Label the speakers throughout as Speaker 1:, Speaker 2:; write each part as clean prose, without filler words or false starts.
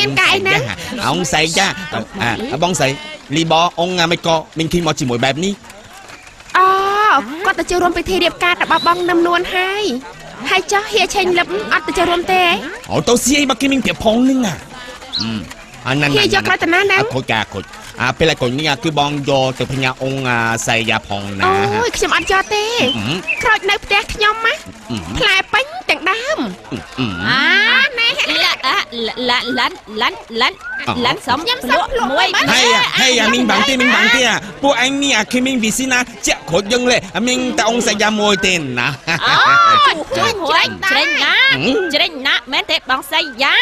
Speaker 1: មានការអីណា
Speaker 2: អងសៃចាអាបងសៃលីបអងមិនក៏មានឃីមកជាមួយបែបនេះ
Speaker 1: អូគាត់ទៅចូលរួមពិធីរៀបការរបស់បងនឹមនួនហើយហើយចោះហៀឆេងលឹបអត់ទៅចូលរួមទេ
Speaker 2: អូទៅស៊ីអីមកគេមានប្រាប់ផងនឹងអាអាណា
Speaker 1: ហៀយកក្រោយតាណាណា
Speaker 2: ខូចកាខូចអាពេលកូននេះគឺបងយកទៅផ្ញើអងសៃយ៉ាផងណា
Speaker 1: អូយខ្ញុំអត់យកទេក្រូចនៅផ្ទះខ្ញុំណាផ្លែពេញទាំងដើម
Speaker 3: អាណែឡាឡាឡាឡាឡាឡាសំ
Speaker 1: ខ្ញុំសុំភ្លក់
Speaker 3: មួយ
Speaker 2: ហេហេអាមីងបាំងទេមីងបាំងទេពួកឯងនេះអាគេមីងវីស៊ីណាចាក់ក្រូចយើងលេមីងតែអងសៃយ៉ាមួយទេណា
Speaker 3: អូជួយជ្រេញជ្រេញណាជ្រេញណាមែនទេបងសៃយ៉ា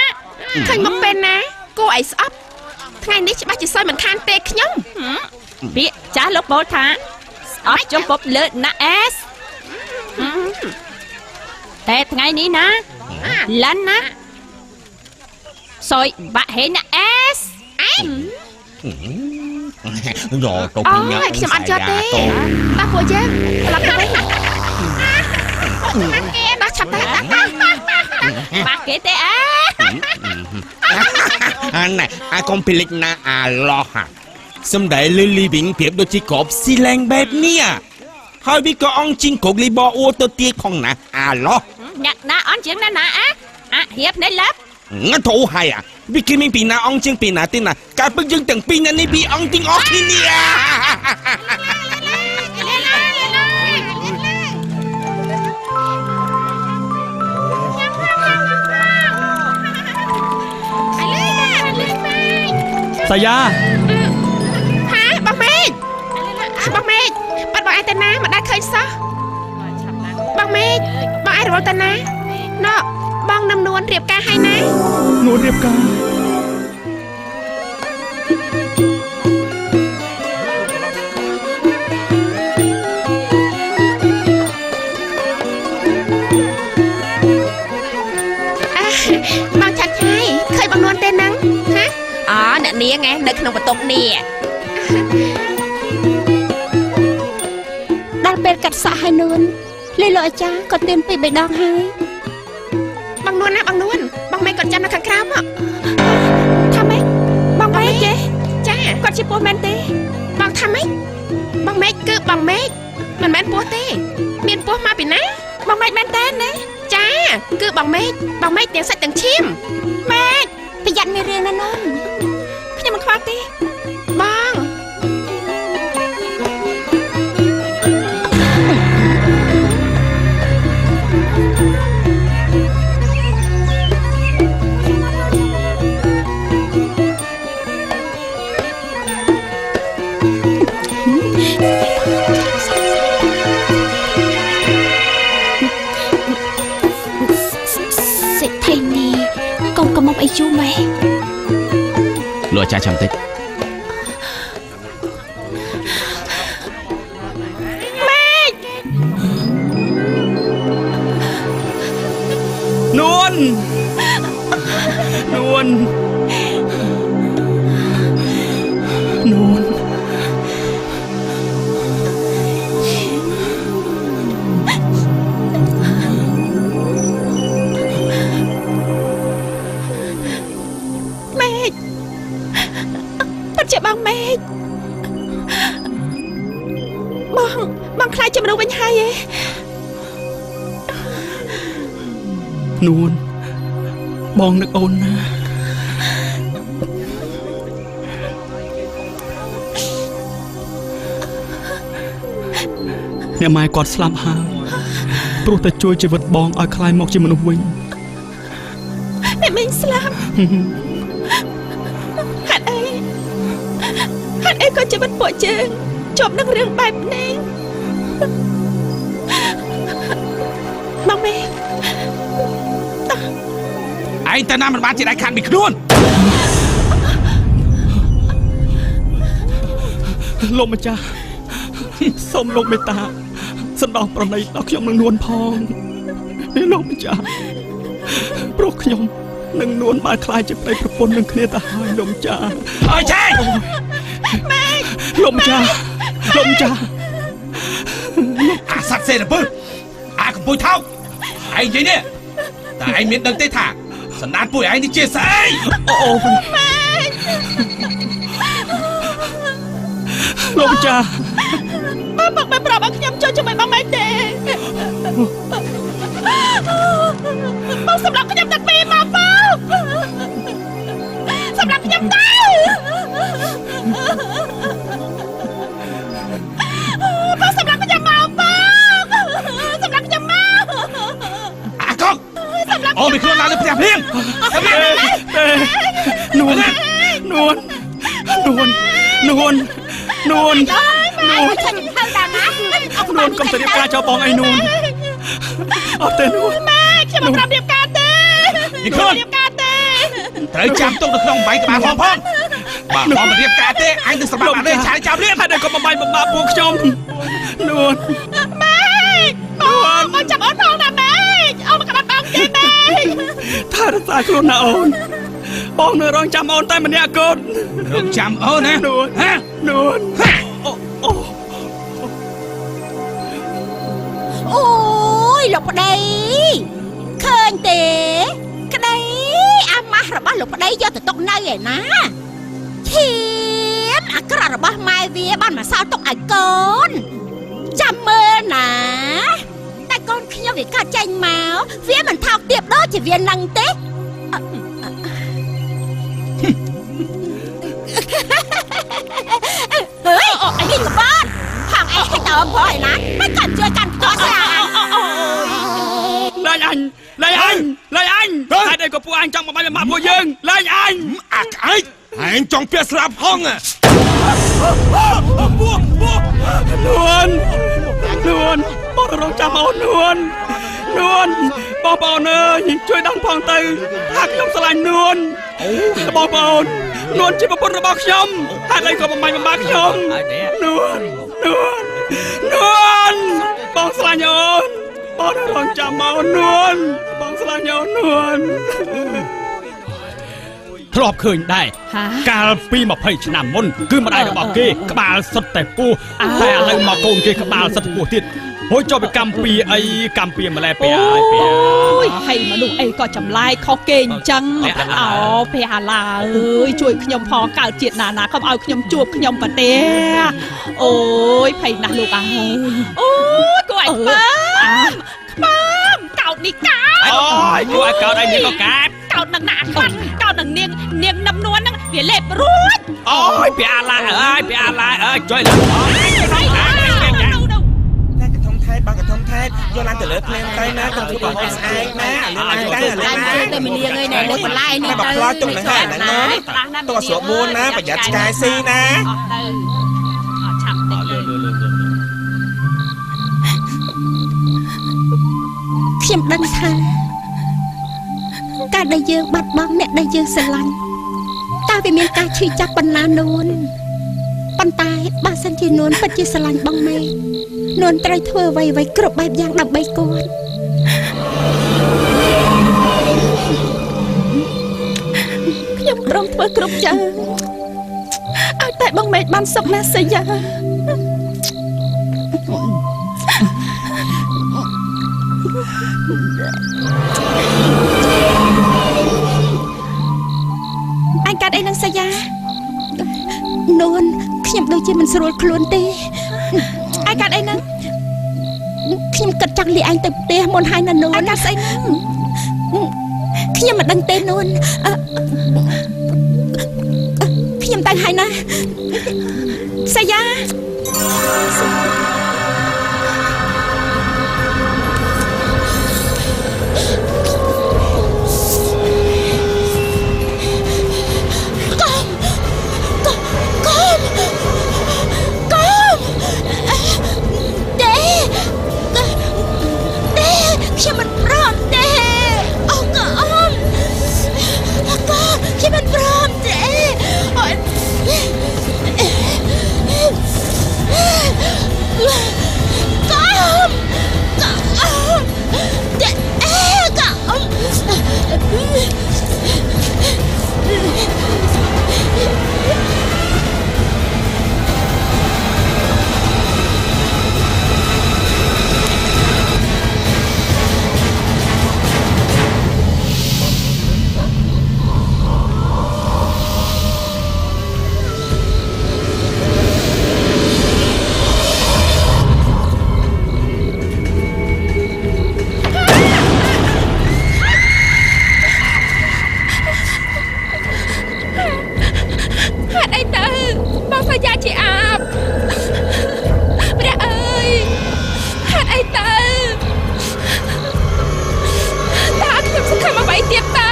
Speaker 1: ឃើញមកពេលណាគួរឲ្យស្អប់ថ្ងៃនេះច្បាស់ជាសយមិនខានទេខ្ញុំ
Speaker 3: ពាក្យចាស់លោកពោលថាស្អប់ចំពប់លើណាអេសតែថ្ងៃនេះណាឡាន់ណាសយបាក់ហេណាអេស
Speaker 2: យកទៅ
Speaker 1: អូ
Speaker 2: ផ្ញើ
Speaker 1: យខ្ញុំអត់យកទេតោះពួកយើងត្រឡប់ទៅវិញតោះឆាប់ទៅ
Speaker 3: បាក់គេទេអើ
Speaker 2: អាណែអាកុំភ្លេចណាអាឡោះសំដែលឺលីវិញប្រៀបដូចជាក្របស៊ីឡែងបែបនេះហើយវាក៏អងជីងក្រូកលីបអួទៅទៀតផងណាអាឡោះ
Speaker 3: អ្នកណាអន់ជាងណាណាអាអាហៀបនេះឡាប់
Speaker 2: ងធូហើយអាវាគេមានពីណាអងជាងពីណាទេណាការពឹកយើងទាំងពីរនេះពីអងទាំងអស់គ្នា
Speaker 4: សាយា
Speaker 1: ហាបងមេឃបងមេឃបាត់បងឯងទៅណាមិនដែលឃើញសោះបងមេឃបងឯងរវល់ទៅណាណ៎បងនឹមនួនរៀបការហើយណា
Speaker 4: នួនរៀបការ
Speaker 1: បងឆាត់ឆៃឃើញបងនួនទេហ្នឹងហា
Speaker 3: អូអ្នកនាងឯងនៅក្នុងបន្ទប់នេះ
Speaker 5: ដល់ពេលកាត់សក់ហើយនួនលីលោកអាចារ្យក៏ទៀមពី3ដងហើយ
Speaker 1: បងនួនណាបងនួនបងមេគាត់ចាំនៅខាងក្រៅមកថាម៉េចបងមេទេចាគាត់ជាពស់មែនទេបងថាម៉េចបងមេគឺបងមេមិនមែនពស់ទេមានពស់មកពីណាបងមេមែនទេណាចាគឺបងមេបងមេទាំងសាច់ទាំងឈាមមេ
Speaker 5: ប្រយ័ត្នមានរឿងណានួន
Speaker 1: ខ្ញុំមិនខ្វល់ទេបង
Speaker 5: សេដ្ឋីនេះកូនកំមុំអីយូរម៉េះ
Speaker 6: លោកអាចារ្យចាំតិច
Speaker 4: នួននួននួន
Speaker 1: មេឃពិតជាបងមេឃបងបងខ្លាចជាមនុស្សវិញហើយឯង
Speaker 4: នួនបងនឹកអូនណាអ្នកម៉ែគាត់ស្លាប់ហើយព្រោះតែជួយជីវិតបងឲ្យក្លាយមកជាមនុស្សវិញ
Speaker 1: អ្នកមីងស្លាប់ហេតុអីហេតុអីក៏ជីវិតពួកយើងជាប់នឹងរឿងបែបនេះបងមេ
Speaker 2: ឯងទៅណាមិនបានជាដៃខានពីខ្លួន
Speaker 4: លោកម្ចាស់សូមលោកមេត្តាសន្តោសប្រណីដល់ខ្ញុំនឹងនួនផងនេះលោកម្ចាស់ព្រោះខ្ញុំនឹងនួនបានក្លាយជាប្តីប្រពន្ធនឹងគ្នាទៅហើយលោកម្ចាស់
Speaker 2: អើយឆេ
Speaker 4: លោកម្ចាស់លោកម្ចាស់
Speaker 2: អាសត្វសេរពើអាកំពុយថោកឯងនិយាយនេះតែឯងមានដឹងទេថា
Speaker 7: សន្តានពួកឯងនេះជាស្អី
Speaker 4: អូ
Speaker 1: ម៉ែ
Speaker 4: លោកម្ចាស់
Speaker 1: បងមកមិនប្រាប់ឲ្យខ្ញុំចូលជាមួយបងម៉េចទេបងសម្រាប់ខ្ញុំតាំងពីមកបងសម្រាប់ខ្ញុំទៅបងសម្រាប់ខ្ញុំមកបងសម្រាប់ខ្ញុំមក
Speaker 7: អាកុកអូមីខ្លួនឡើងលើផ្ទះភ្លៀង
Speaker 4: នួននួននួននួននួននួននួនកុំទៅរៀបការចោលបងអីនួនអត់ទេនួន
Speaker 1: ម៉ែខ្ញុំមិនប្រាប់រៀបការទេ
Speaker 7: នេះខ្លួន
Speaker 1: រៀបការទេ
Speaker 7: ត្រូវចាំទុកនៅក្នុងបាយក្បាលផងផងបើបងមិនរៀបការទេអញនឹងសម្រាប់អានេះឆាយចាំរៀប
Speaker 4: ហើយដល់ក៏បំបាយបំបាក់ពួកខ្ញុំនួន
Speaker 1: ម៉ែបងបងចាំអូនផងណាម៉ែអូនមកក្បាត់បងទេម៉ែ
Speaker 4: ថារក្សាខ្លួនណាអូនបងនៅរងចាំអូនតែម្នាក់គត់
Speaker 7: រងចាំអូនណា
Speaker 4: នួន
Speaker 7: ហ៎
Speaker 4: នួនអូអូ
Speaker 8: អូយលោកប្តីឃើញទេក្តីអាម៉ាស់របស់លោកប្តីយកទៅទុកនៅឯណាឈាមអាក្រក់របស់ម៉ែវាបានមកសល់ទុកឲ្យកូនចាំមើលណាតែកូនខ្ញុំវាកាត់ចេញមកវាមិនថោកទាបដូចជាវានឹងទេហេអីនេះកបាត់ផងអីឲ្យតើផងឯណាមិនកាន់ជួយកាន់ផ្ទាល់ស្អា
Speaker 4: លែងអញលែងអញលែងអញហេតុអីក៏ពួកអញចង់បំបាញ់បំបាក់ពួកយើងលែងអញ
Speaker 2: អាក្អែកឯងចង់ពាក់ស្លាប់ហង
Speaker 4: នួននួនបងរងចាំអូននួននួនបងប្អូនអើយជួយដឹងផងទៅថាខ្ញុំស្រឡាញ់នួនបងប្អូននួនជាប្រពន្ធរបស់ខ្ញុំហេតុអីក៏បំបាញ់បំបាក់ខ្ញុំនួននួននួនបងស្រឡាញ់អូនបងរងចាំអូននួនបងស្រឡាញ់អូននួនធ្លាប់ឃើញដែរកាលពី20ឆ្នាំមុនគឺម្ដាយរបស់គេក្បាលសុទ្ធតែពោះតែឥឡូវមកកូនគេក្បាលសុទ្ធតែពោះទៀតហូចចុះពីកម្មពីអីកម្មពីម្លែពះហើយពះ
Speaker 3: អូយហើយមនុស្សអីក៏ចម្លែកខុសគេអញ្ចឹងអូពះអាឡាអើយជួយខ្ញុំផងកើតជាតិណាណាកុំឲ្យខ្ញុំជួបខ្ញុំប្រទេអូយភ័យណាស់លោកអើយ
Speaker 1: អូយគួរឲ្យខ្ពើមខ្ពើមកោតនេះកោត
Speaker 4: អូយគួរឲ្យកោតអីនេះក៏កាត់
Speaker 3: កោតនឹងណាខ្វាត់កោតនឹងនាងនាងនឹមនួនហ្នឹងវាលេបរួច
Speaker 4: អូយពះអាឡាអើយពះអាឡាអើយជួយឡើង
Speaker 2: បងកធំថែយកឡើងទៅលើភ្លេងទៅណាកុំធ្វើបងស្អែកណាអាលឿនទៅអាលឿនណា
Speaker 8: ទៅមីនាងអើយណែលើបន្លែនេះ
Speaker 2: ទៅបើខ្លោចទុកនឹងហើយហ្នឹងណាទុកឲ្យស្រួលបួនណាប្រយ័ត្នឆ្កែស៊ីណា
Speaker 3: អត់ទៅអត់ឆាប់តិចលើ
Speaker 8: ខ្ញុំដឹងថាការដែលយើងបាត់បង់អ្នកដែលយើងស្រឡាញ់តើវាមានការឈឺចាប់ប៉ុណ្ណានួនប៉ុន្តែបើសិនជានួនពិតជាស្រឡាញ់បងមេនួនត្រូវធ្វើអ្វីៗគ្រប់បែបយ៉ាងដើម្បីគាត់
Speaker 1: ខ្ញុំព្រមធ្វើគ្រប់យ៉ាងឲ្យតែបងមេបានសុខណាសយ៉ាអញកាត់អីនឹងសយ៉ា
Speaker 8: នួនខ្ញុំដូចជាមិនស្រួលខ្លួនទេ
Speaker 1: ឯងកាត់អីហ្នឹង
Speaker 8: ខ្ញុំគិតចង់លាឯងទៅផ្ទះមុនហើយណានួន
Speaker 1: ឯងកាត់ស្អីហ្នឹង
Speaker 8: ខ្ញុំមិនដឹងទេនួនខ្ញុំទៅហើយណា
Speaker 1: សយ៉ា
Speaker 8: ខ្ញុំមិនព្រមទេអូកូនកូនខ្ញុំមិនព្រមទេអូកូនកូនទេកូន
Speaker 1: សយាជាអាបព្រះអើយហេតុអីទៅតើខ្ញុំសង្ឃឹមអ្វីទៀតទៅ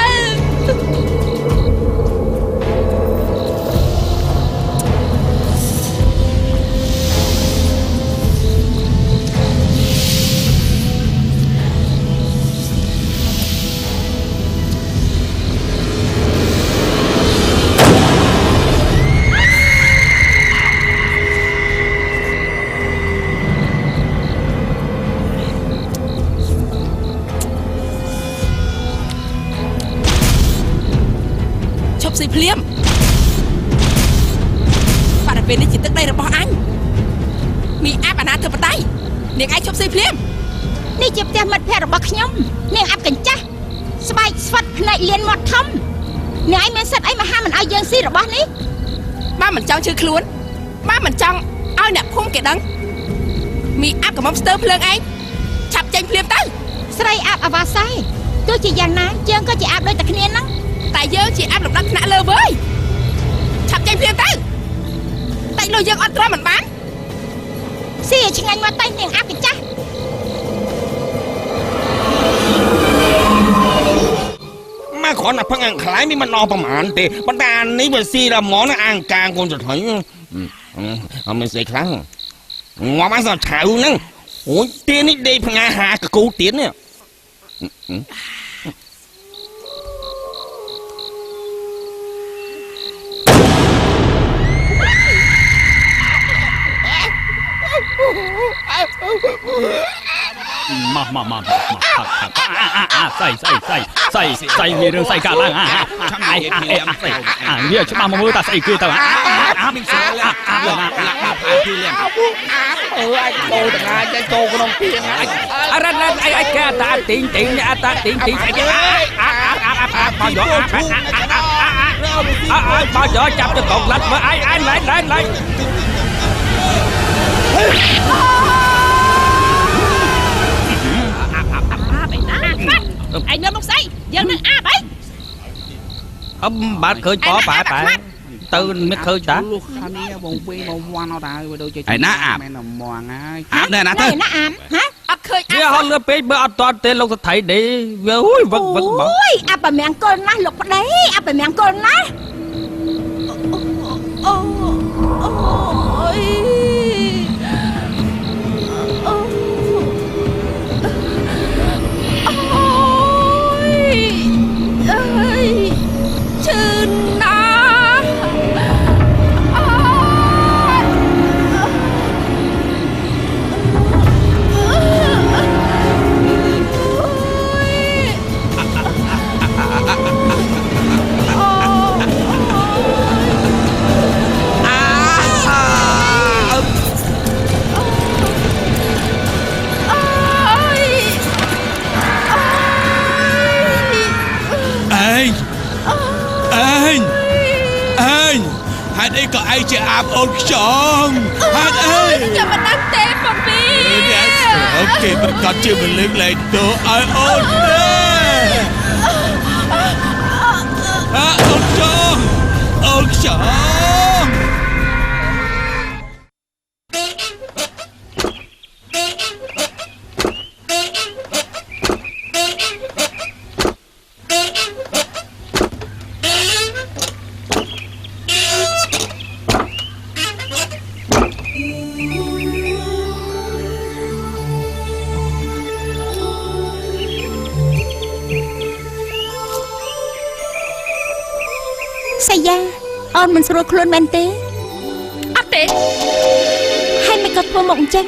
Speaker 9: ស៊ីភ្លាមបរិវេណនេះជាទឹកដីរបស់អញមីអាប់អាណាធិបតេយ្យនាងឯងឈប់ស៊ីភ្លាម
Speaker 8: នេះជាផ្ទះមិត្តភក្តិរបស់ខ្ញុំនាងអាប់កញ្ចាស់ស្បែកស្វិតភ្នែកលៀនមាត់ធំនាងឯងមានសិទ្ធិអីមកហាមមិនឲ្យយើងស៊ីរបស់នេះ
Speaker 9: បើមិនចង់ជឿខ្លួនបើមិនចង់ឲ្យអ្នកភូមិគេដឹងមីអាប់កំមុំស្ទើភ្លើងឯងឆាប់ចេញភ្លាមទៅ
Speaker 8: ស្រីអាប់អាវ៉ាសែទោះជាយ៉ាងណាយើងក៏ជាអាប់ដូចតែគ្នាហ្នឹង
Speaker 9: តែយើងជាអាប់លំដាប់ថ្នាក់លើវើយឆាប់ចេញភ្លាមទៅតែលុយយើងអត់ទ្រាំមិនបាន
Speaker 8: ស៊ីឲ្យឆ្ងាញ់មកតែនាងអាប់កញ្ចាស់
Speaker 2: មកគ្រាន់តែផឹកអាងខ្លាយមានមិនអស់ប្រហែលទេប៉ុន្តែអានេះវាស៊ីដល់ហ្មងណាអាងកាងកូនចថុយអត់មានស្អីខ្លាំងងាប់អាសឆៅហ្នឹងអូយទៀននេះដេកផ្ងាហាកកូទៀននេះ
Speaker 4: មកមកមកអាស្អីស្អីស្អីស្អីស្អីមានរឿងស្អីកើតឡើងអាអាអាវាច្បាស់មកមើលតាស្អីគេទៅអា
Speaker 7: មានស្អីឡាឡាឡាភីលៀមអើអាចចូលតងាចចូលក្នុងពីហ្នឹង
Speaker 10: អរ៉ាត់អីអីគេតាទីងទីងអាតាទីងទីងអីគេអាអាអាបោយកអាអាបោយកចាប់ទៅកងឡាត់មើលអីអញឡែងឡែងឡែង
Speaker 3: ឯងនៅមកស្អីយើងនឹងអាបអី
Speaker 10: អឹមបាទឃើញបបែបែទៅមិនឃើញតា
Speaker 11: លុះខានេះបងវិញបងវាន់អត់ហើយដូចជា
Speaker 7: ឯណាអាប
Speaker 11: មែនមងហើយ
Speaker 7: អាបនៅណាទៅ
Speaker 8: ណាអាបហ៎
Speaker 9: អត់ឃើញអាប
Speaker 10: វាហត់លឿនពេកមើលអត់តាន់ទេលោកសថៃនេះវាអូយវឹកវឹកបង
Speaker 8: អូយអាបមង្គលណាស់លោកប្តីអាបមង្គលណាស់
Speaker 3: អូអូយឈឺណាស់
Speaker 7: ហេតុអីក៏ឯងជាអាបអូនខ្ញុំហេតុអី
Speaker 1: ខ្ញុំមិនដឹងទេប៉ពី
Speaker 7: អូគេប្រកាសជាមិនលើកលែងទោសឲ្យអូនទេអើអូនខ្ញុំអូនខ្ញុំ
Speaker 8: សយាអូនមិនស្រួលខ្លួនមែនទេ
Speaker 1: អត់ទេ
Speaker 8: ហើយមិនក៏ធ្វើមកអញ្ចឹង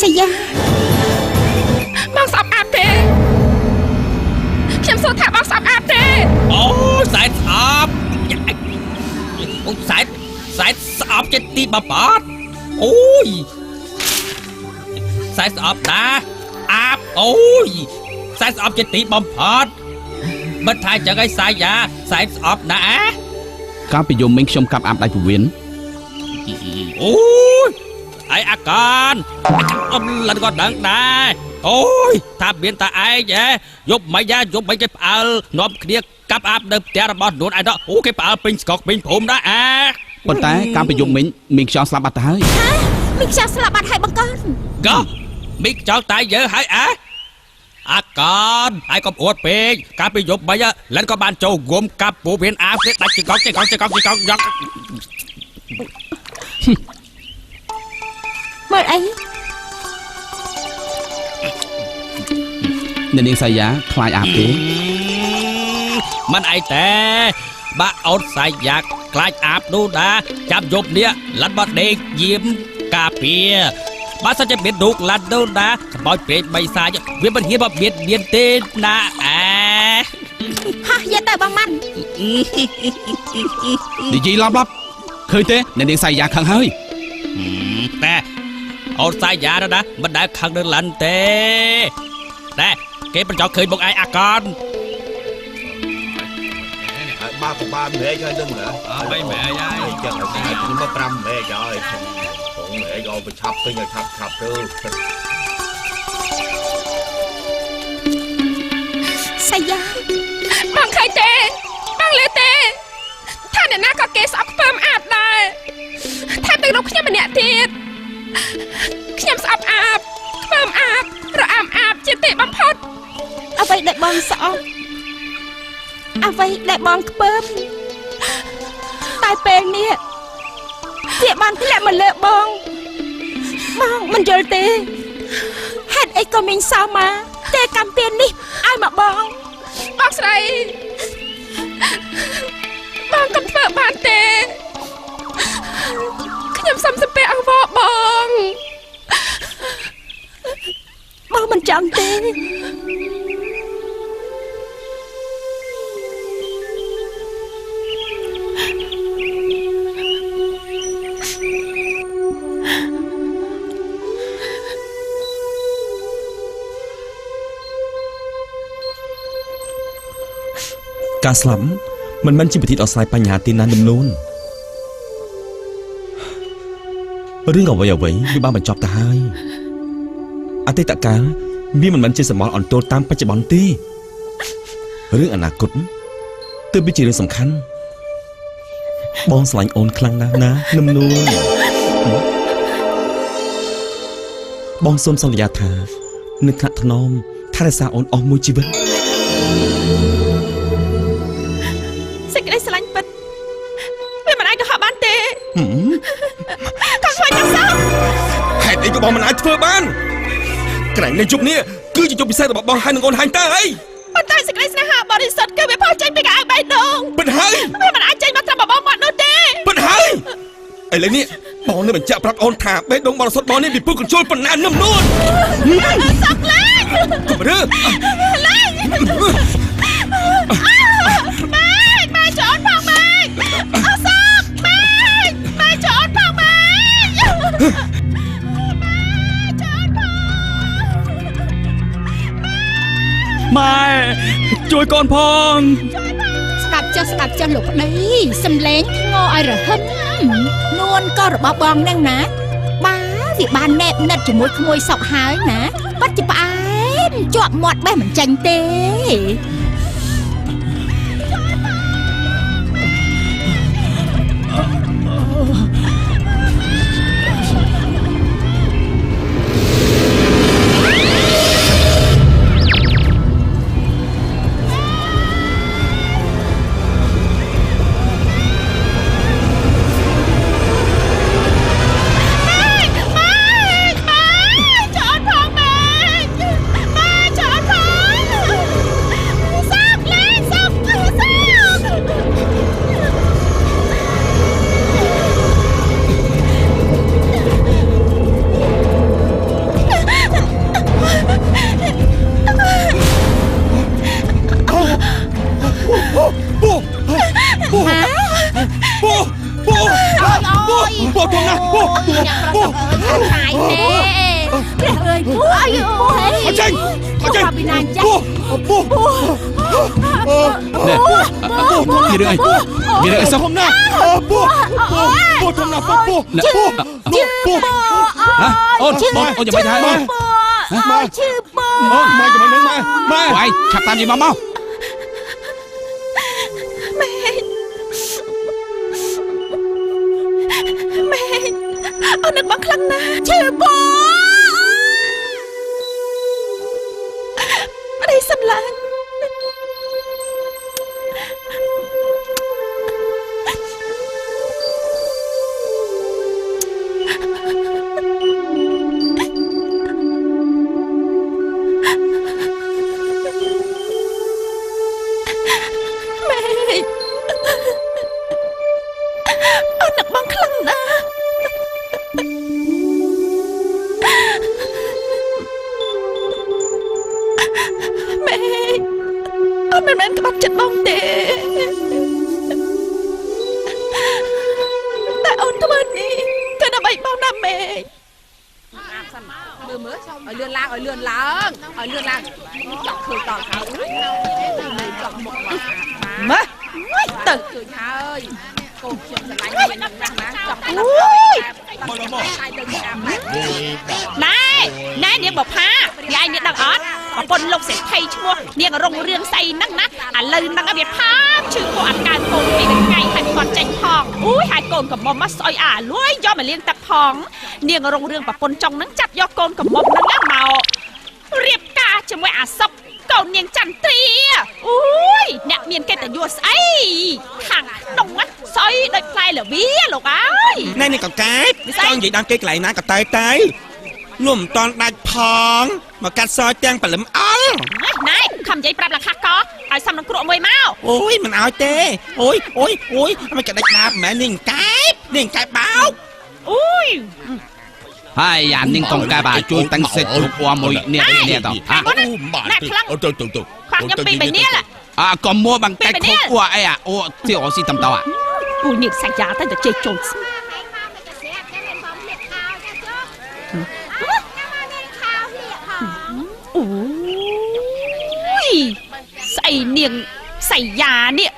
Speaker 8: សយា
Speaker 1: បងស្អប់អាបទេខ្ញុំសួរថាបងស្អប់អាបទេ
Speaker 10: អូសែតស្អប់អូសែតសែតស្អប់ចិត្តទីបបតអូយសែតស្អប់តាអាបអូយសែតស្អប់ជាទីបំផុតមិនថាចឹងឯងសាយាសែតស្អប់ណា
Speaker 6: កាលពីយំមិញខ្ញុំកាប់អាបដៃពវៀន
Speaker 10: អូយឯអាកានអមលិនក៏ដឹងដែរ អូយថាមានតែឯងហ៎យប់មិនយ៉ាយប់មិនគេផ្អើលនាំគ្នាកាប់អាបនៅផ្ទះរបស់នួនឯងដល់អូគេផ្អើលពេញស្កកពេញភូមិដែរអា
Speaker 6: ប៉ុន្តែកាលពីយប់មិញមីងខ្យល់ស្លាប់បាត់ទៅហើយ
Speaker 8: មីងខ្យល់ស្លាប់បាត់ហើយបងកូន
Speaker 10: ក៏មីងខ្យល់តែយើហើយអាអាកនហើយកុំអួតពេកកាលពីយប់មិញលិនក៏បានចូលងុំកាប់ពូវៀនអាវគេដាច់ចង្កងចង្កងចង្កងចង្កងយក
Speaker 8: មើលអី
Speaker 6: អ្នកនាងសាយាខ្លាចអាបទេ
Speaker 10: មិនអីទេបាអូនសាយាខ្លាចអាបនោះណាចាំយប់នេះលិនមកដេកយាមកាពាបើសិនជាមានរូបឡាន់នោះណាខ្មោចព្រេងបីសាចវាមិនហ៊ានមកបៀតបៀនទេណាអា
Speaker 8: ហោះយកទៅបងម៉ាន់
Speaker 6: និយាយឡប់ឡប់ឃើញទេអ្នកនាងសាយាខឹងហើយ
Speaker 10: តែអូនសាយាណាមិនដែលខឹងនឹងឡាន់ទេតែគេមិនចង់ឃើញមុខឯងអាកន
Speaker 12: ba còn 3 mẹ cho đừng nữa
Speaker 10: 3 mẹ vậy
Speaker 12: chắc là chỉ có 5 mẹ rồi còn mẹ rồi phải chập tôi nhờ chập chập ទៅ
Speaker 8: សាយា
Speaker 1: បងឃើញទេបងលឺទេថាអ្នកណាក៏គេស្អប់ខ្ពើមអាបដែរថែមទាំងរូបខ្ញុំម្នាក់ទៀតខ្ញុំស្អប់អាបខ្ពើមអាបរអាមអាបជាទីបំផុត
Speaker 8: អ្វីដែលបងស្អប់អ្វីដែលបងខ្ពើមតែពេលនេះវាបានធ្លាក់មកលើបងបងមិនយល់ទេហេតុអីក៏មីងសោមកទេកម្មពៀននេះឲ្យមកបង
Speaker 1: បងស្រីបងកុំធ្វើបានទេខ្ញុំសុំសំពះអង្វរបង
Speaker 8: បងមិនចង់ទេ
Speaker 13: ការស្លាប់មិនមែនជាវិធីដោះស្រាយបញ្ហាទេណានំនួនរឿងអ្វីអ្វីវាបានបញ្ចប់ទៅហើយអតីតកាលវាមិនមែនជាសមរអន្ទោលតាមបច្ចុប្បន្នទេរឿងអនាគតទើបវាជារឿងសំខាន់បងស្រឡាញ់អូនខ្លាំងណាស់ណានំនួនបងសូមសន្យាថានឹងថ្នាក់ថ្នមថែរក្សាអូនអស់មួយជីវិត
Speaker 1: សេចក្តីស្រឡាញ់ពិតវាមិនអាចកុហកបានទេកុំធ្វើចឹងសោះ
Speaker 13: ហេតុអីក៏បងមិនអាចធ្វើបានក្រែងនៅយប់នេះគឺជាយប់ពិសេសរបស់បងហើយនឹងអូនហើយតើអី
Speaker 1: ប៉ុន្តែសេចក្តីស្នេហាបរិសុទ្ធគឺវាផុសចេញពីកៅអៅបេះដូង
Speaker 13: ពិតហើយ
Speaker 1: វាមិនអាចចេញមកត្រឹមបបងមាត់នោះទេ
Speaker 13: ពិតហើយឥឡូវនេះបងនឹងបញ្ជាក់ប្រាប់អូនថាបេះដូងបរិសុទ្ធបងនេះពីពុកកញ្ជុលប៉ុណ្ណានឹមនួន
Speaker 1: សឹកលែង
Speaker 13: កុំរើ
Speaker 1: លែងម៉ែម៉ែចូលផងម៉ែអសកម៉ែម៉ែចូលផងម៉ែម៉ែចូលផង
Speaker 4: ម៉ែជួយកូនផង
Speaker 8: ស្ដាប់ចុះស្ដាប់ចុះលោកប្តីសំឡេងធ្ងរឲ្យរហឹមនួនក៏របស់បងនឹងណាបាវាបានណែបណិតជាមួយក្មួយសុកហើយណាបាត់ជាផ្អែមជាប់មាត់បេះមិនចាញ់ទេ
Speaker 6: មានរឿងអីសោះ
Speaker 13: ណាពូពូធំណាពូពូពូពូ
Speaker 6: អូនបងអូនយ៉ាងម៉េចហើយ
Speaker 8: អើយឈឺពោ
Speaker 13: មកមកជាមួយនឹងមក
Speaker 6: មកឯងឆាប់តាមយាយមកមក
Speaker 5: ម៉ែម៉ែអូននឹកបងខ្លាំងណាស់ឈឺពោប្តីសម្លាញ់
Speaker 3: នាងរងរឿងប្រពន្ធចុងនឹងចាប់យកកូនកំមុំនឹងមករៀបការជាមួយអាសុកកូននាងចន្ទ្រាអូយអ្នកមានកិត្តិយសស្អីខាងក្នុងស្អីដូចផ្លែល្វាលោកអើយ
Speaker 2: ណែនេះកកែបចង់និយាយដល់គេកន្លែងណាក៏តែតែលុំមិនតាន់ដាច់ផងមកកាត់សទាំងព្រលឹមអល់
Speaker 3: ណែខំនិយាយប្រាប់លខះកឲ្យសំនឹងគ្រក់មួយមក
Speaker 2: អូយមិនឲ្យទេអូយអូយអូយមិនកដាច់ដាបមែននាងកែបនាងកែបបោក
Speaker 3: អូយ
Speaker 6: ហើយអានាងកងកែបជួយតាំងសិតគ្រប់អមួយនេះនេះត
Speaker 3: អាណែខ្លាំង
Speaker 12: ទៅទៅទៅ
Speaker 3: ខ្វាក់ខ្ញុំពីបីនេះ
Speaker 6: អាកុំមួបាំងកែខុសអួអីអាអូទីអូស៊ីតំតអា
Speaker 3: ពូនាងសាច់យ៉ាទៅតែជេរចូលអូយស្អីនាងសៃយ៉ានេះ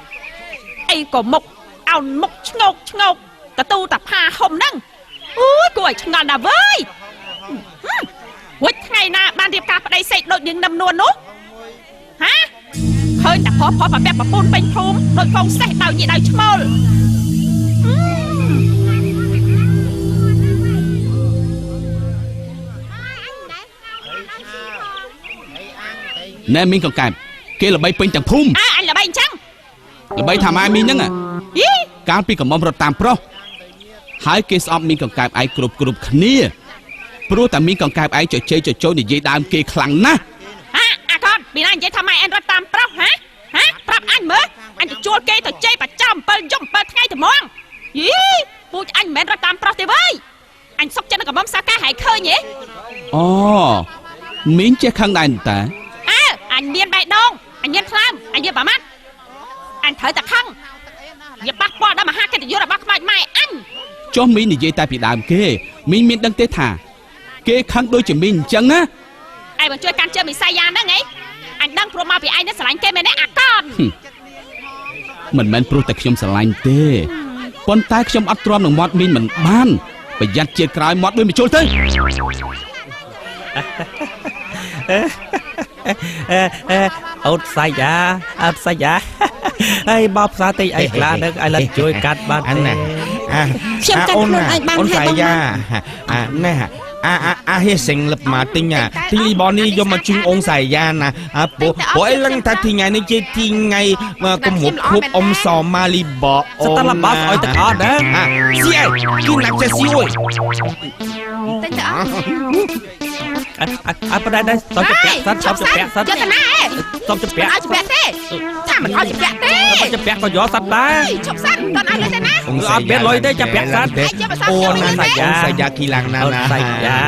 Speaker 3: អីក៏មុខអោនមុខឆ្ងោកឆ្ងោកតទូតាផាហុំហ្នឹងអូយគួរឲ្យឆ្ងល់ណាស់វើយរួចថ្ងៃណាបានរៀបការប្តីសេកដូចនាងនឹមនួននោះហាឃើញតែផុសផុសប្រពាក់ប្រពូនពេញភូមិដូចកងសេះដោយញីដោយឈ្មោល
Speaker 6: ណែមីងកង្កែបគេល្បីពេញទាំងភូមិ
Speaker 3: អើអញល្បីអញ្ចឹង
Speaker 6: ល្បីថាម៉ែមីងហ្នឹងកាលពីកំមុំរត់តាមប្រុសហើយគេស្អប់មីងកង្កែបឯងគ្រប់គ្រប់គ្នាព្រោះតែមីងកង្កែបឯងចជេចចោនិយាយដើមគេខ្លាំងណាស់
Speaker 3: ហាអាកូនពីណានិយាយថាម៉ែឯងរត់តាមប្រុសហាហាប្រាប់អញមើលអញទៅជួលគេទៅជេរបចំ7យប់7ថ្ងៃត្មងយីពូជអញមិនមែនរត់តាមប្រុសទេវើយអញសុកចិត្តនឹងកំមុំសាកាហើយឃើញហ៎
Speaker 6: អូមីងចេះខឹងដែរតា
Speaker 3: អើអញមានបេះដូងអញមានខ្លើមអញមានប្រមាត់អញត្រូវតែខឹងវាប៉ះពាល់ដល់មហាកិត្តិយសរបស់ខ្មោចម៉ែអញ
Speaker 6: ចុះមីងនិយាយតែពីដើមគេមីងមានដឹងទេថាគេខឹងដូចជាមីងអញ្ចឹងណា
Speaker 3: ឯងមកជួយកាន់ជើងមីសាយ៉ាហ្នឹងហីអញដឹងព្រោះមកពីឯងនេះស្រឡាញ់គេមែនទេអាកន
Speaker 6: មិនមែនព្រោះតែខ្ញុំស្រឡាញ់ទេប៉ុន្តែខ្ញុំអត់ទ្រាំនឹងមាត់មីងមិនបានប្រយ័ត្នជាតិក្រោយមាត់ដូចមិនជុលទៅ
Speaker 10: អូតសាយ៉ាអត់សាយ៉ាហើយបបផ្សារតិចអីខ្លះនឹងឲ្យលិតជួយកាត់បានទេ
Speaker 8: ខ្ញុំកាត់ខ្លួនឯងបានហើយបង
Speaker 2: យ៉ាអាណែអាអាហេសិងលឹបមកទិញទិញលីបនេះយកមកជូនអងសាយ៉ាណាព្រោះព្រោះអីឡើងថាថ្ងៃនេះជាថ្ងៃគម្រប់ខួបអ៊ំសម៉ាលីប
Speaker 10: អូសតលបាសឲ្យទាំងអស់ណា
Speaker 2: ស៊ីអីគូណាប់ចេះស៊ីអុយ
Speaker 9: ទិញទៅអស់
Speaker 10: អត់ប្រដៅសុំជពាក់សិនសុំជពាក់សិន
Speaker 9: យកទៅណាឯង
Speaker 10: សុំជពាក់
Speaker 9: អត់ជពាក់ទេថាមិនអត់ជពាក់ទេ
Speaker 10: ជពាក់ក៏យកសិនដែរ
Speaker 9: ឈប់សិនតន់ឲ្យលុយទៅណា
Speaker 10: អត់មានលុយទេជពាក់សិន
Speaker 2: អូណាសាយ៉ាសាយ៉ាគីឡាងណាណា
Speaker 10: សាយ៉ា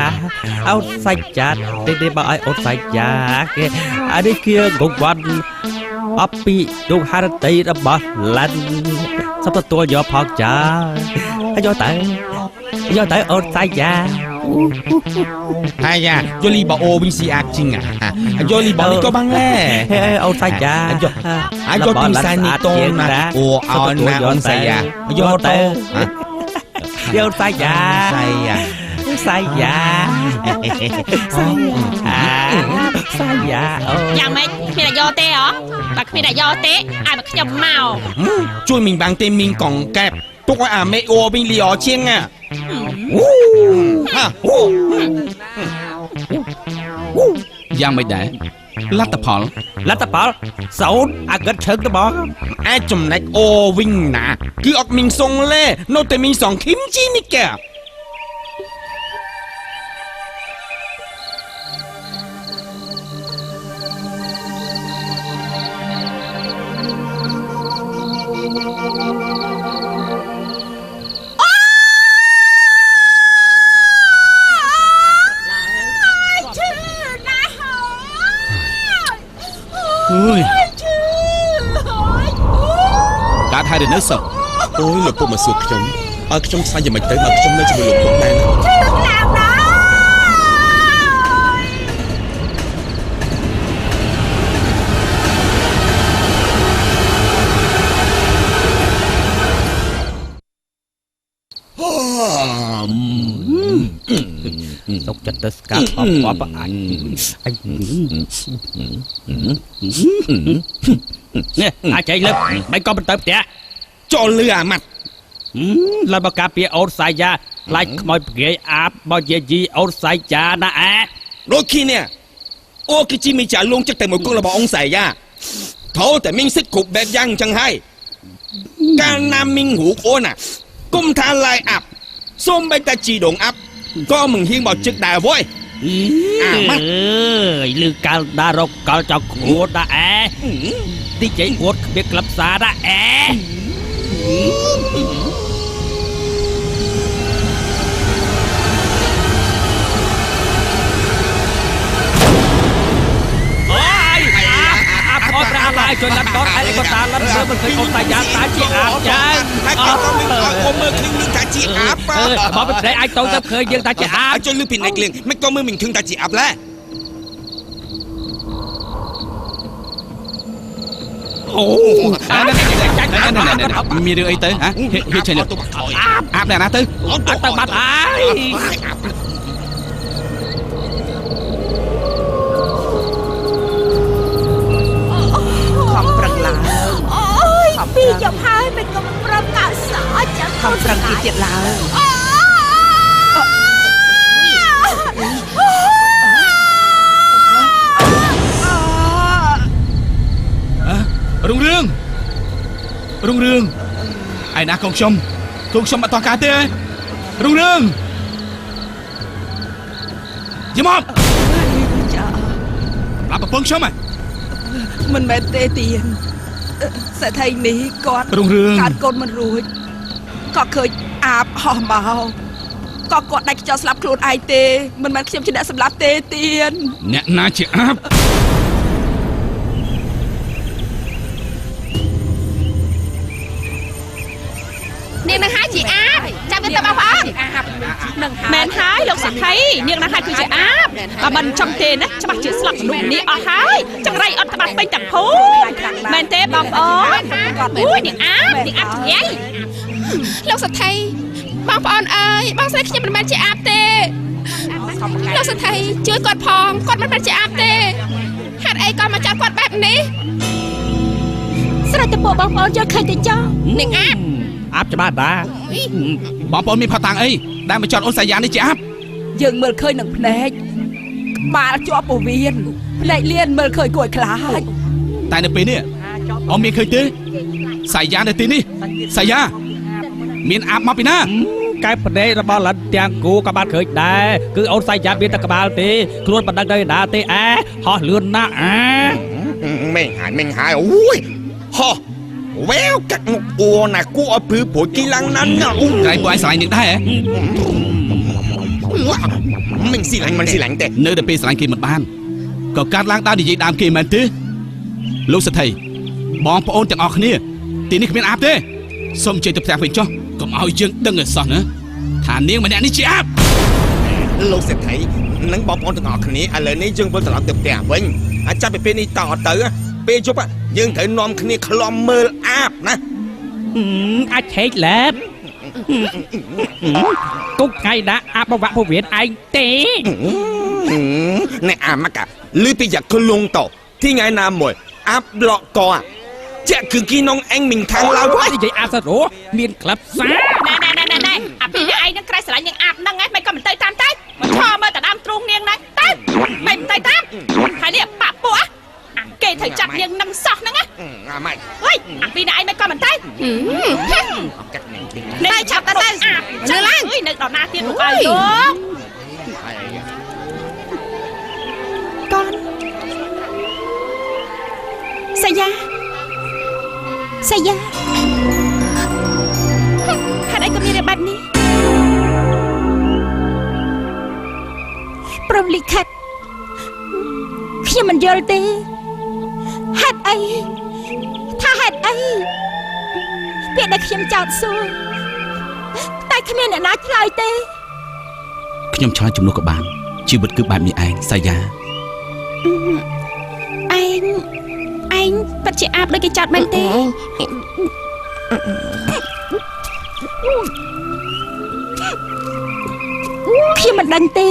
Speaker 10: អោសាយ៉ាទេបើឲ្យអូសាយ៉ាគេអានេះគឺកងវ៉ាន់អពីដងហារតីរបស់ឡាន់សុំទទួលយកផងចាយកទៅយកទៅអូសាយ៉ា
Speaker 2: 哎呀，យកលីបអូវិញស៊ីអាជីងអាយកលីបនេះក៏បានដែរ
Speaker 10: អូសាយ៉ា
Speaker 2: អាយកទីសានេះតូនណាអូអោណាអូសាយ៉ាយកទៅ
Speaker 10: យកសាយ៉ា
Speaker 2: សាយ៉ា
Speaker 10: សាយាសាយាសាយាអូ
Speaker 3: យ៉ាងម៉េចគ្មានអាយ៉ទេហ៎បើគ្មានអាយ៉ទេឲ្យមកខ្ញុំមក
Speaker 2: ជួយមីងបាំងទេមីងកងកែបទុកឲ្យអាមេអវិញលីអជាងណាអូហាអូ
Speaker 6: យ៉ាងម៉េចដែរលទ្ធផល
Speaker 10: លទ្ធផលសូនអាកិតឈឹងទៅបង
Speaker 2: អាចចំណែកអូវិញណាគឺអត់មីងសុងលេនៅតែមីងសងឃីមជីមីកែ
Speaker 6: កើតហើយនៅសុក
Speaker 13: អូយលោកពុកមកសួរខ្ញុំឲ្យខ្ញុំស្ដាយយ៉ាងម៉េចទៅបើខ្ញុំនៅជាមួយលោកពុកដែរណា
Speaker 8: ឈឺខ្លាំងណាស់
Speaker 10: សុកចិត្តទៅស្កាត់អបអបអញនេះអាចៃលើកមិនក៏មិនទៅផ្ទះ
Speaker 2: ចូលលឺអាម៉ាត់
Speaker 10: ឡើយមកការពារអូនសាយាខ្លាចខ្មោចព្រាយអាបមកយាយីអូនសាយាណាអែ
Speaker 2: ដូចគ្នានេះអូគឺជាមីចាលងចិត្តតែមួយគង់របស់អង្គសាយាត្រូវតែមានសិទ្ធិគ្រប់បែបយ៉ាងអញ្ចឹងហើយកាលណាមីងរូបអូនណាគុំថាឡាយអាប់សូម្បីតែជីដងអាប់ក៏មិនហ៊ានមកជឹកដែរវ៉យអាម៉ាត់
Speaker 10: អើយលឺកាលដារកកលចោក្អួតណាអែទីជ័យអួតគ្មានក្លឹបសារណាអែអូយអាប់អត់ប្រាឡាយជួយឡាត់តអែក៏តាឡាត់មើលមិនឃើញអូនតាយ៉ាតាជាអាប់ចា
Speaker 2: ហើយក៏មិនឲ្យអូមើលឃើញនឹងថាជាអាប់
Speaker 10: បើមិនប្រែអាចទៅទៅឃើញយើងថាជាអាប់
Speaker 2: ជួយលឺពីណែកលៀងមិនក៏មើលមិនឃើញថាជាអាប់ឡា
Speaker 6: អូមានរឿងអីទៅហ៎ហៀចេញអាប់អ្នកណាទៅ
Speaker 10: ទៅបាត់ហើយ
Speaker 14: ខំប្រឹងឡើង
Speaker 8: អូយពីយប់ហើយមិនក៏មិនព្រមកៅសចាំ
Speaker 14: ខំប្រឹងទីទៀតឡើង
Speaker 6: រុងរឿងរុងរឿងឯណាកូនខ្ញុំកូនខ្ញុំអត់តការទេរុងរឿងយមក
Speaker 14: ចា
Speaker 6: ប្រាប់ប្រពន្ធខ្ញុំហ៎
Speaker 14: មិនមែនទេទៀនសេដ្ឋីនេះគាត់
Speaker 6: រុងរឿង
Speaker 14: កើតកូនមិនរួចក៏ឃើញអាបហោះមកក៏គាត់ដាច់ខ្យល់ស្លាប់ខ្លួនឯងទេមិនមែនខ្ញុំជាអ្នកសម្លាប់ទេទៀន
Speaker 6: អ្នកណាជាអាប
Speaker 9: នាងនឹងហើយជាអាបចាំទៅបងប្អូន
Speaker 3: មែនហើយលោកសថីនាងនឹងហើយគឺជាអាបបើមិនចង់ទេណាច្បាស់ជាស្លាប់មនុស្សម្នាក់អស់ហើយចង្រៃអត់ក្បាត់ពេញទាំងភូមិមែនទេបងប្អូនអូយនាងអាបនាងអាបចង្រៃ
Speaker 9: លោកសថីបងប្អូនអើយបងស្រីខ្ញុំមិនមែនជាអាបទេលោកសថីជួយគាត់ផងគាត់មិនមែនជាអាបទេហេតុអីក៏មកចាប់គាត់បែបនេះ
Speaker 5: ស្រេចតែពួកបងប្អូនយកឃើញទៅចោះ
Speaker 9: នាងអាប
Speaker 10: អាប់ច្បាស់តា
Speaker 6: បងប្អូនមានផតាំងអីដែលមកចត់អូនសាយានេះជាអាប់
Speaker 14: យើងមើលឃើញនឹងភ្នែកក្បាលជាប់ពោះវៀនភ្នែកលៀនមើលឃើញគួរឲ្យខ្លាច
Speaker 6: តែនៅពេលនេះអមមានឃើញទេសាយានៅទីនេះសាយាមានអាប់មកពីណា
Speaker 10: កែភ្នែករបស់លិនទាំងគូក៏បានឃើញដែរគឺអូនសាយាមានតែក្បាលទេខ្លួនមិនដឹងទៅណាទេអែហោះលឿនណាស់អែ
Speaker 2: មែនហើយមែនហើយអូយហោះវែវកាត់មុខអួណាគួរឲ្យព្រឺព្រួយគីឡើងណាស់ណាអូ
Speaker 6: ក្រែងពួកឯងស្រឡាញ់នឹងដែរ
Speaker 2: មិនស៊ីឡាញ់មិនស៊ីឡាញ់ទេ
Speaker 6: នៅតែពេលស្រឡាញ់គេមិនបានក៏កាត់ឡើងដើរនិយាយដើមគេមែនទេលោកសថីបងប្អូនទាំងអស់គ្នាទីនេះគ្មានអាបទេសូមជ័យទៅផ្ទះវិញចុះកុំឲ្យយើងដឹងឲ្យសោះណាថានាងម្នាក់នេះជាអាប
Speaker 2: លោកសេដ្ឋីនិងបងប្អូនទាំងអស់គ្នាឥឡូវនេះយើងវិលត្រឡប់ទៅផ្ទះវិញអាចចាប់ពីពេលនេះតទៅពេលយប់យើងត្រូវនាំគ្នាខ្លំមើលអាបណា
Speaker 10: អាចឆែកលែប គុកថ្ងៃណាអាបវៈពវៀនឯងទេ
Speaker 2: ណែអាម៉ាក់លឺពីយ៉ាក្លងតទីថ្ងៃណាមួយអាប់លកកចាក់គឺគីនងអេងមីងខាងឡើយ
Speaker 10: និយាយអាប់សរោមានក្លឹបសា
Speaker 3: ណែណែណែណែណែអាពីឯងនឹងក្រៃស្រឡាញ់នឹងអាប់ហ្នឹងឯងមិនក៏មិនទៅតាមទៅមកឈរមើលតែដើមទ្រូងនាងហ្នឹងទៅមិនទៅតាមហើយនេះបាក់ពួកអាគេត្រូវចាប់នាងនឹងសោះហ្នឹងណា
Speaker 2: អាម៉េច
Speaker 3: អើយអាពីឯងមិនក៏មិនទៅនេះចាប់ទៅអាប់ចឹងឡើងអើយនៅដល់ណាទៀតលោកអើយលោក
Speaker 1: កូនសយាសយាហេតុអីក៏មានរឿងបែបនេះ
Speaker 8: ព្រមលិខិតខ្ញុំមិនយល់ទេហេតុអីថាហេតុអីពាក្យដែលខ្ញុំចោទសួរតែគ្មានអ្នកណាឆ្លើយទេ
Speaker 6: ខ្ញុំឆ្លើយជំនួសក៏បានជីវិតគឺបែបនេះឯងសាយា
Speaker 1: ឯងឯងពិតជាអាបដូចគេចោទមែនទេ
Speaker 8: ខ្ញុំមិនដឹងទេ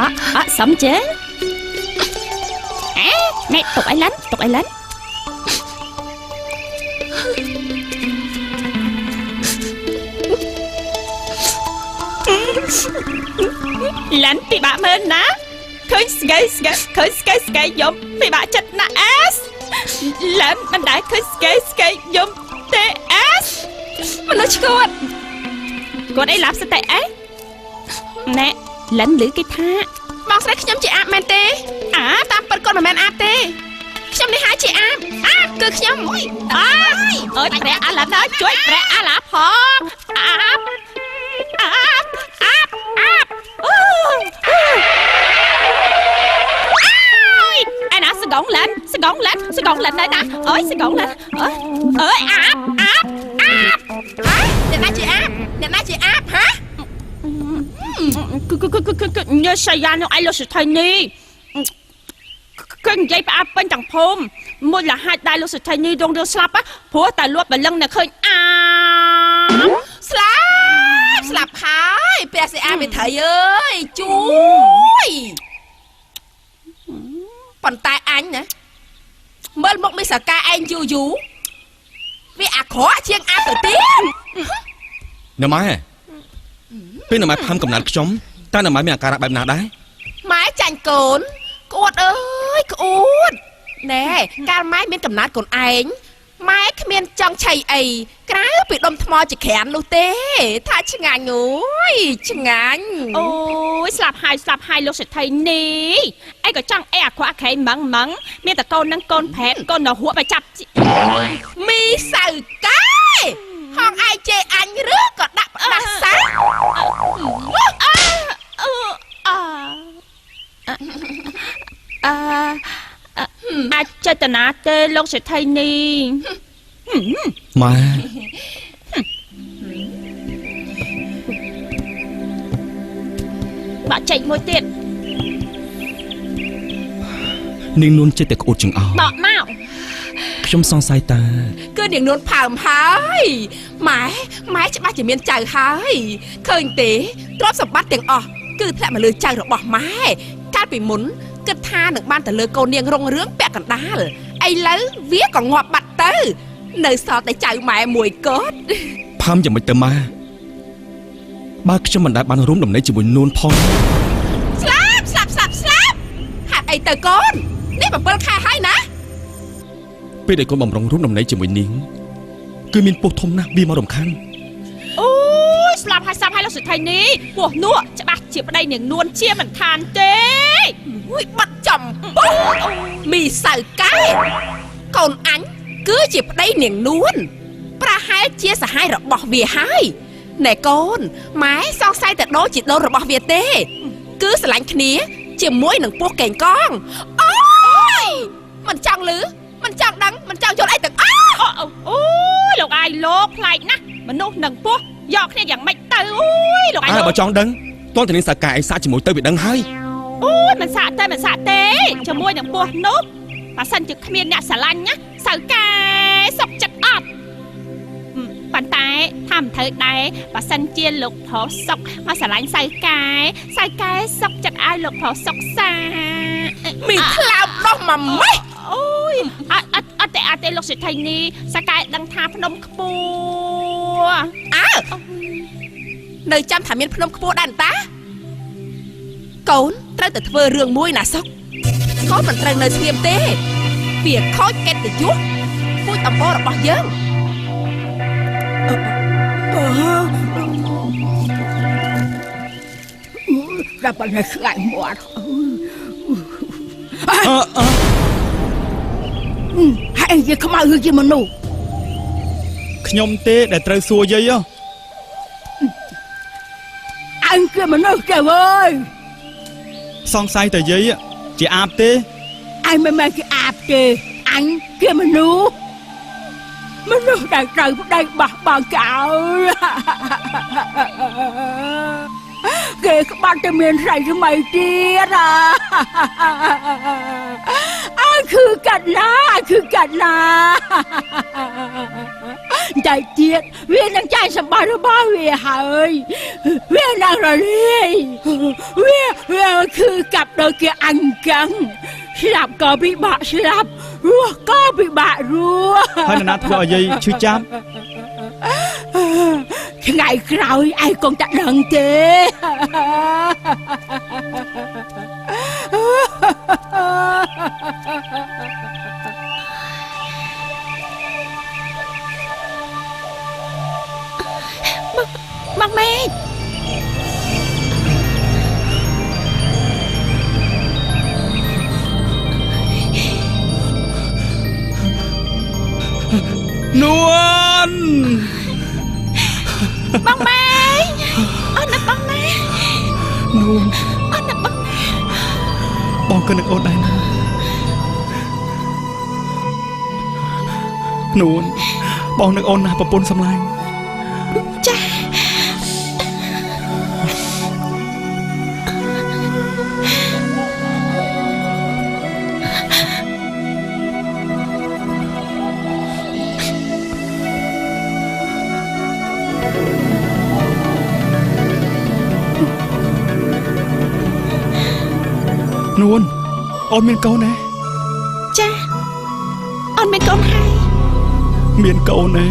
Speaker 5: អអសំជើអេណែទុកអីឡាន់ទុកអីឡាន់
Speaker 3: ឡាន់ពិបាកមើលណាឃើញស្កៃស្កៃឃើញស្កៃស្កៃយំពិបាកចិត្តណាស់អេសឡាន់មិនដែលឃើញស្កៃស្កៃយំទេអេសមនុស្សឈួតគាត់អីឡាប់សតិអេ
Speaker 5: ណែឡាន់ឮគេថា
Speaker 9: បងស្រីខ្ញុំជាអាបមែនទេអាតាមពិតគាត់មិនមែនអាបទេខ្ញុំនេះហើយជាអាបអាបគឺខ្ញុំ
Speaker 3: អើអើយព្រះអាឡាន់អើយជួយព្រះអាឡាផងអាបអាបអាបអាបអូអើយឯណាសងឡាន់សងឡាន់សងឡាន់ណែណាអើយសងឡាន់អើយអើយអាបអាបអាប
Speaker 9: ហ៎អ្នកណាជាអាបអ្នកណាជាអាបហ៎
Speaker 3: គឺគឺគឺគឺញ៉ាសាយ៉ានោះឯងលោកសិទ្ធិនេះគឺនិយាយផ្អាប់ពេញទាំងភូមិមូលហេតុដែលលោកសិទ្ធិនេះរងរឿងស្លាប់ព្រោះតែលួចបលឹងនៅឃើញអា
Speaker 14: ស្លាប់ស្លាប់ហើយព្រះសិអាមេត្រីអើយជួយប៉ុន្តែអញណាមើលមុខមីសកាឯងយូរយូរវាអាក្រក់ជាងអាទៅទៀត
Speaker 13: ណែម៉ែពេលណែម៉ែផាំកំណត់ខ្ញុំតើណែម៉ែមានអាការៈបែបណាដែរ
Speaker 14: ម៉ែចាញ់កូនក្អួតអើយក្អួតណែកាលម៉ែមានកំណត់កូនឯងម៉ែគ្មានចង់ឆៃអីក្រៅពីដុំថ្មចក្រាននោះទេថាឆ្ងាញ់អូយឆ្ងាញ់
Speaker 3: អូយស្លាប់ហើយស្លាប់ហើយលោកសេដ្ឋីនេះអីក៏ចង់អីអាក្រក់អាក្រែងម៉ងម៉ងមានតែកូននឹងកូនប្រែតកូននៅហួកไปចាប់
Speaker 14: មីសៅកែហងឯងជេរអញឬក៏ដាក់ផ្ដាសា
Speaker 3: អឺអាចចេតនាទេលោកសេដ្ឋីនេះ
Speaker 13: ម៉ែ
Speaker 3: បាក់ចេកមួយទៀត
Speaker 13: នាងនួនចិត្តតែក្អួតចង្អោ
Speaker 3: បកមក
Speaker 13: ខ្ញុំសង្ស័យតា
Speaker 14: គឺនាងនួនផើមហើយម៉ែម៉ែច្បាស់ជាមានចៅហើយឃើញទេទ្រព្យសម្បត្តិទាំងអស់គឺធ្លាក់មកលើចៅរបស់ម៉ែកាលពីមុនគិតថានឹងបានទៅលើកូននាងរុងរឿងពាក់កណ្ដាលឥឡូវវាក៏ងាប់បាត់ទៅនៅសល់តែចៅម៉ែមួយគាត់
Speaker 13: ផាំយ៉ាងម៉េចទៅម៉ាបើខ្ញុំមិនដែលបានរួមដំណេកជាមួយនួនផង
Speaker 14: ស្លាប់ស្លាប់ស្លាប់ស្លាប់ហេតុអីទៅកូននេះ7ខែហើយណា
Speaker 13: ពេលដែលកូនបំរុងរួមដំណេកជាមួយនាងគឺមានពោះធំណាស់វាមករំខាន
Speaker 3: អូយស្លាប់ហើយស្លាប់ហើយលោកសេដ្ឋីនេះពោះនោះច្បាស់ជាប្តីនាងនួនជាមិនខានទេ
Speaker 14: អូយបាត់ចំពោះមីសៅកែកូនអញគឺជាប្តីនាងនួនប្រហែលជាសហាយរបស់វាហើយណែកូនម៉ែសង្ស័យតែដូរជាដូនរបស់វាទេគឺស្រឡាញ់គ្នាជាមួយនឹងពោះកេងកងអូយមិនចង់លឺមិនចង់ដឹងមិនចង់យល់អីទាំងអស់
Speaker 3: អូយលោកអាយលោកប្លែកណាស់មនុស្សនឹងពោះយកគ្នាយ៉ាងម៉េចទៅអូយលោកអាយ
Speaker 13: អើបើចង់ដឹងតើតនាងសាកាឯងសាកជាមួយទៅវាដឹងហើយ
Speaker 3: អូយមិនសាកទេមិនសាកទេជាមួយនឹងពោះនោះបើសិនជាគ្មានអ្នកស្រឡាញ់ណាសៅកែសុកចិត្ត ប៉ុន្តែថាមិនត្រូវដែរបើសិនជាលោកប្រុសសុកមកស្រឡាញ់សៅកែសៅកែសុកចិត្តឲ្យលោកប្រុសសុកសា
Speaker 14: មីថ្លើមដោះមួយម៉េះ
Speaker 3: អូយអត់អត់អត់ទេអត់ទេលោកសេដ្ឋីនេះសៅកែដឹងថាភ្នំខ្ពស់
Speaker 14: អើនៅចាំថាមានភ្នំខ្ពស់ដែរតាកូនត្រូវតែធ្វើរឿងមួយណាសុកកូនមិនត្រូវនៅស្ងៀមទេវាខូចកិត្តិយសពូជអម្បររបស់យើង
Speaker 8: ដល់ប៉ុណ្ណេះឆ្ងាយមាត់ហើយជាខ្មៅឬជាមនុស្ស
Speaker 4: ខ្ញុំទេដែលត្រូវសួរយាយ
Speaker 8: អញជាមនុស្សទេវើយ
Speaker 4: សង្ស័យតែយាយជាអាបទេ
Speaker 8: អញមិនមែនជាអាបទេអញជាមនុស្សមនុស្សដែលត្រូវប្តីបោះបង់ចោលគេក្បាត់ទៅមានស្រីថ្មីទៀតអើគឺកាត់ណាគឺកាត់ណាតែទៀតវានឹងចាយសម្បត្តិរបស់វាហើយវានឹងរលាយវាគឺកាប់ដូចជាអញចឹងស្លាប់ក៏ពិបាកស្លាប់រស់ក៏ពិបាករស់
Speaker 4: ហើយនរណាធ្វើឲ្យយាយឈឺចាប់
Speaker 8: ថ្ងៃក្រោយឯងកុំតែដឹងទេ
Speaker 1: បងមេឃ
Speaker 4: នួន
Speaker 1: បងមេឃអូនណាបងណា
Speaker 4: នួន
Speaker 1: អូនណាបងណា
Speaker 4: បងក៏នឹកអូនដែរណានួនបងនឹកអូនណាប្រពន្ធសម្លាញ់
Speaker 1: ចា
Speaker 4: នួនអូនមានកូនទេ
Speaker 1: ចាអូនមានកូនហើយ
Speaker 4: មានកូនទេ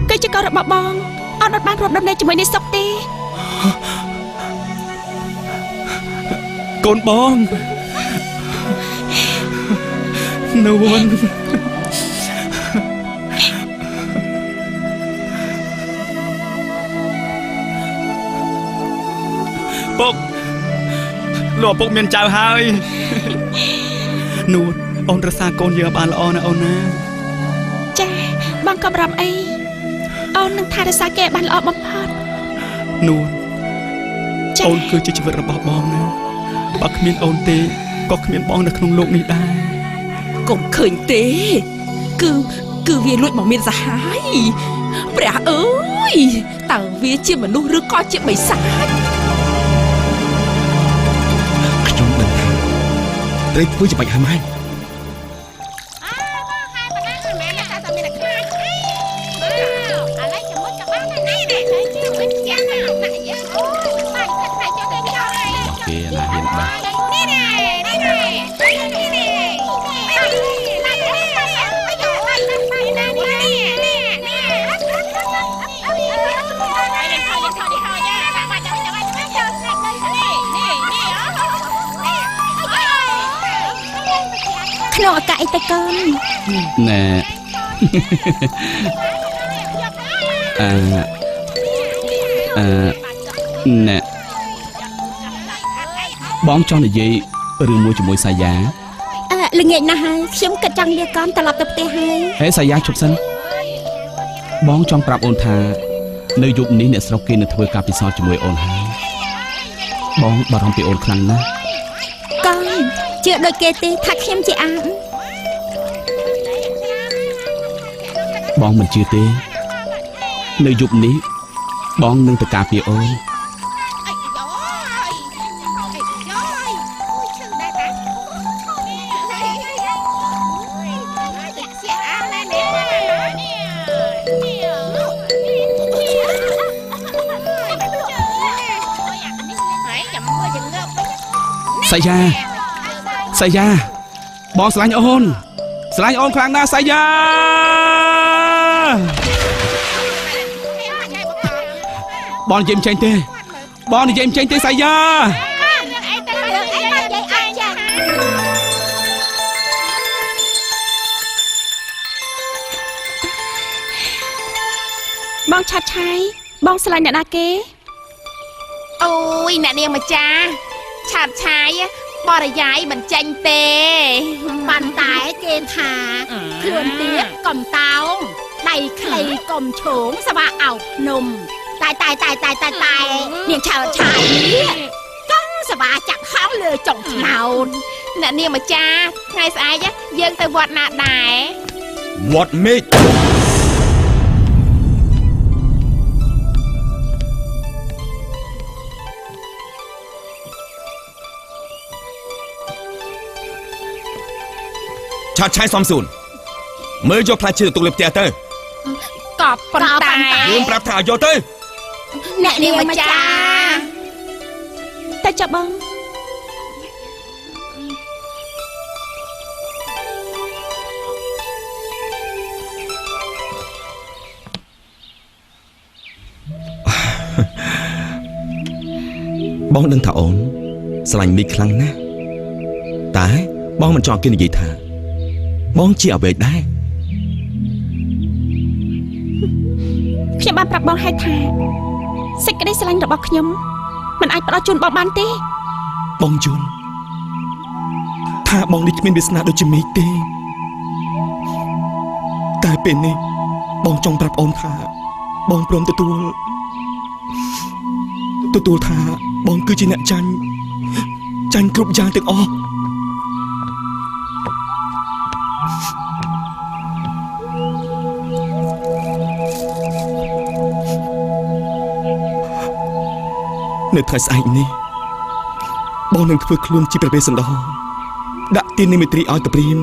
Speaker 1: គឺជាកូនរបស់បងអូនអត់បានរួមដំណេកជាមួយនេះសុកទេ
Speaker 4: កូនបងនួនពុកលោកឪពុកមានចៅហើយនួនអូនរក្សាកូនយើងបានល្អណាអូនណា
Speaker 1: ចាបងកុំរំអីអូននឹងថែរក្សាគេបានល្អបំផុត
Speaker 4: នួនអូនគឺជាជីវិតរបស់បងណាបើគ្មានអូនទេក៏គ្មានបងនៅក្នុងលោកនេះដែរ
Speaker 14: កុំឃើញទេគឺវាលួចមកមានសហាយព្រះអើយតើវាជាមនុស្សឬក៏ជាបិសាច
Speaker 13: ខ្ញុំដឹងថាត្រូវធ្វើច្បាច់ហើយម៉ែ
Speaker 6: គេណាហ៊ានបាក់
Speaker 5: ក្នុងឱកាសអីទៅកូន
Speaker 6: ណែអឺអឺណែបងចង់និយាយរឿងមួយជាមួយសាយា
Speaker 5: ល្ងាចណាស់ហើយខ្ញុំគិតចង់លាកូនត្រឡប់ទៅផ្ទះហើយ
Speaker 6: ហេសាយាជប់សិនបងចង់ប្រាប់អូនថានៅយប់នេះអ្នកស្រុកគេនឹងធ្វើការពិសោធន៍ជាមួយអូនហើយបងបារម្ភពីអូនខ្លាំងណាស់
Speaker 5: កូនជឿដូចគេទេថាខ្ញុំជាអា
Speaker 6: បងមិនជឿទេនៅយប់នេះបងនឹងទៅការពារអូន សាយាសាយាបងស្រឡាញ់អូនស្រឡាញ់អូនខ្លាំងណាស់សាយាបងនិយាយមិនចេញទេបងនិយាយមិនចេញទេសាយា
Speaker 1: បងឆាត់ឆាយបងស្រឡាញ់អ្នកណាគេ
Speaker 9: អូយអ្នកនាងម្ចាស់ឆាត់ឆាយបរិយាយមិនចេញទេ
Speaker 8: ប៉ុន្តែគេថាខ្លួនទៀបកុំតោងដៃខ្លីកុំឈោងស្វាអោបនំតែតែតែតែតែតែនាងឆាត់ឆាយនេះកង់ស្វាចាក់ហងលើចុងថ្នោត
Speaker 9: អ្នកនាងម្ចាស់ថ្ងៃស្អែកយើងទៅវត្តណាដែរ
Speaker 13: វត្តមេឃឆាតឆាយសំស៊ូនមើលយកផ្លែឈើទៅទុកលើផ្ទះទៅ
Speaker 9: ក៏ប៉ុន្តែ
Speaker 13: យើងប្រាប់ថាឲ្យយកទៅ
Speaker 8: អ្នកនាងម្ចាស់
Speaker 1: តែចាប់បង
Speaker 13: បងដឹងថាអូនស្រឡាញ់មីខ្លាំងណាស់តែបងមិនចង់គេនិយាយថាបងជាអ្វីដែរ
Speaker 1: ខ្ញុំបានប្រាប់បងហើយថាសេចក្តីស្រឡាញ់របស់ខ្ញុំមិនអាចផ្ដល់ជូនបងបានទេ
Speaker 4: បងយល់ថាបងនេះគ្មានវាសនាដូចជាមេឃទេតែពេលនេះបងចង់ប្រាប់អូនថាបងព្រមទទួលថាបងគឺជាអ្នកចាញ់គ្រប់យ៉ាងទាំងអស់នៅថ្ងៃស្អែកនេះបងនឹងធ្វើខ្លួនជាព្រះវេស្សន្តរដាក់ទាននិមិត្រីឲ្យតាព្រាម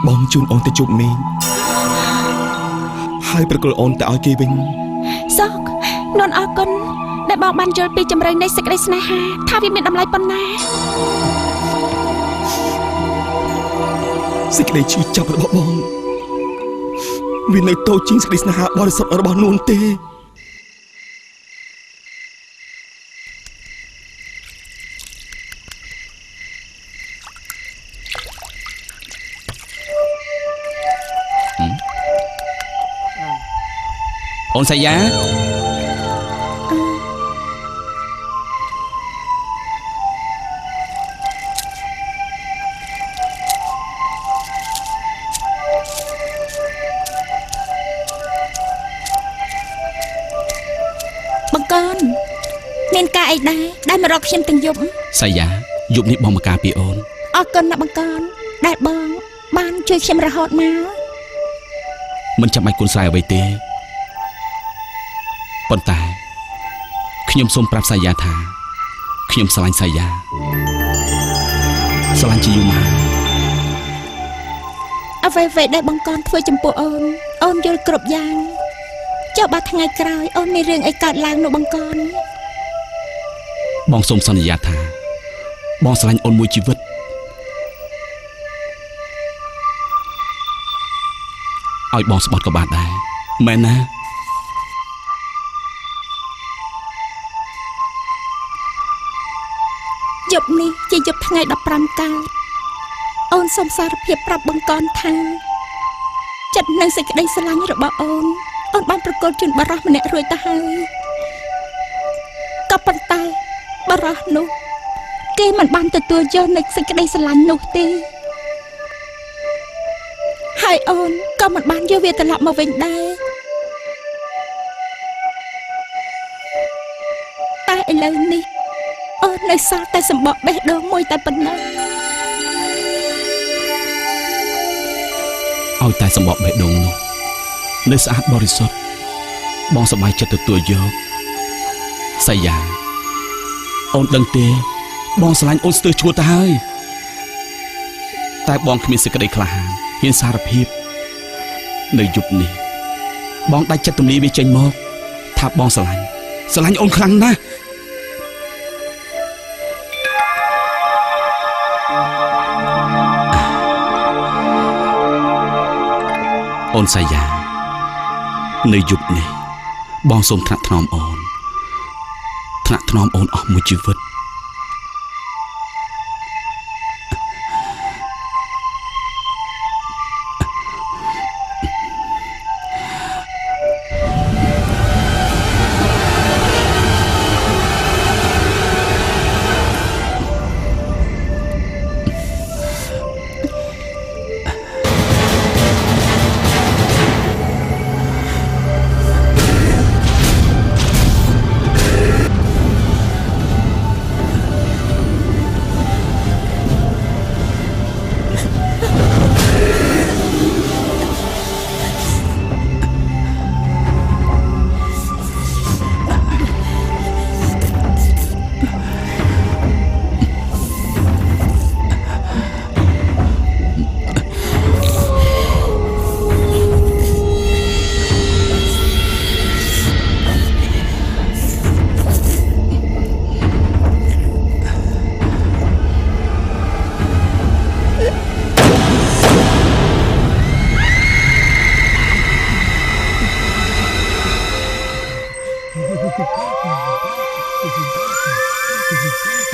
Speaker 4: បងជូនអូនទៅជួបមីងហើយប្រគល់អូនទៅឲ្យគេវិញ
Speaker 1: សុកនួនអរគុណដែលបងបានយល់ពីជម្រៅនៃសេចក្តីស្នេហាថាវាមានតម្លៃប៉ុណ្ណា
Speaker 4: សេចក្តីឈឺចាប់របស់បងវានៅតូចជាងសេចក្តីស្នេហាបរិសុទ្ធរបស់នួនទេ
Speaker 6: អូនសាយា
Speaker 5: មានការអីដែរដែលមករកខ្ញុំទាំងយប់
Speaker 6: សាយាយប់នេះបងមកការពីអូន
Speaker 5: អរគុណណាស់បង្កនដែលបងបានជួយខ្ញុំរហូតមក
Speaker 6: មិនចាំបាច់គុណស្រ័យអ្វីទេប៉ុន្តែខ្ញុំសូមប្រាប់សាយាថាខ្ញុំស្រឡាញ់សាយាស្រឡាញ់ជាយូរមក
Speaker 5: អ្វីៗដែលបង្កនធ្វើចំពោះអូនអូនយល់គ្រប់យ៉ាងចុះបើថ្ងៃក្រោយអូនមានរឿងអីកើតឡើងនោះបង្កន
Speaker 6: បងសូមសន្យាថាបងស្រឡាញ់អូនមួយជីវិតឲ្យបងស្បត់ក៏បានដែរមែនណា
Speaker 5: យប់នេះជាយប់ថ្ងៃ15កើតអូនសូមសារភាពប្រាប់បង្កនថាចិត្តនិងសេចក្តីស្រឡាញ់របស់អូនអូនបានប្រគល់ជូនបរិសម្នាក់រួចទៅហើយក៏ប៉ុន្តែបរិសនោះគេមិនបានទទួលយកនៅសេចក្តីស្រឡាញ់នោះទេហើយអូនក៏មិនបានយកវាត្រឡប់មកវិញដែរតែឥឡូវនេះអូននៅសល់តែសម្បកបេះដូងមួយតែប៉ុណ្ណោះ
Speaker 6: ឲ្យតែសម្បកបេះដូងនោះនៅស្អាតបរិសុទ្ធបងសប្បាយចិត្តទទួលយកសាយាអូនដឹងទេបងស្រឡាញ់អូនស្ទើរឈួតទៅហើយតែបងគ្មានសេចក្តីក្លាហានហ៊ានសារភាព នៅយប់នេះបងដាច់ចិត្តទំលាយវាចេញមកថាបងស្រឡាញ់ស្រឡាញ់អូនខ្លាំងណាស់អូនសាយានៅយប់នេះបងសូមថ្នាក់ថ្នមអូនថ្នាក់ថ្នមអូនអស់មួយជីវិត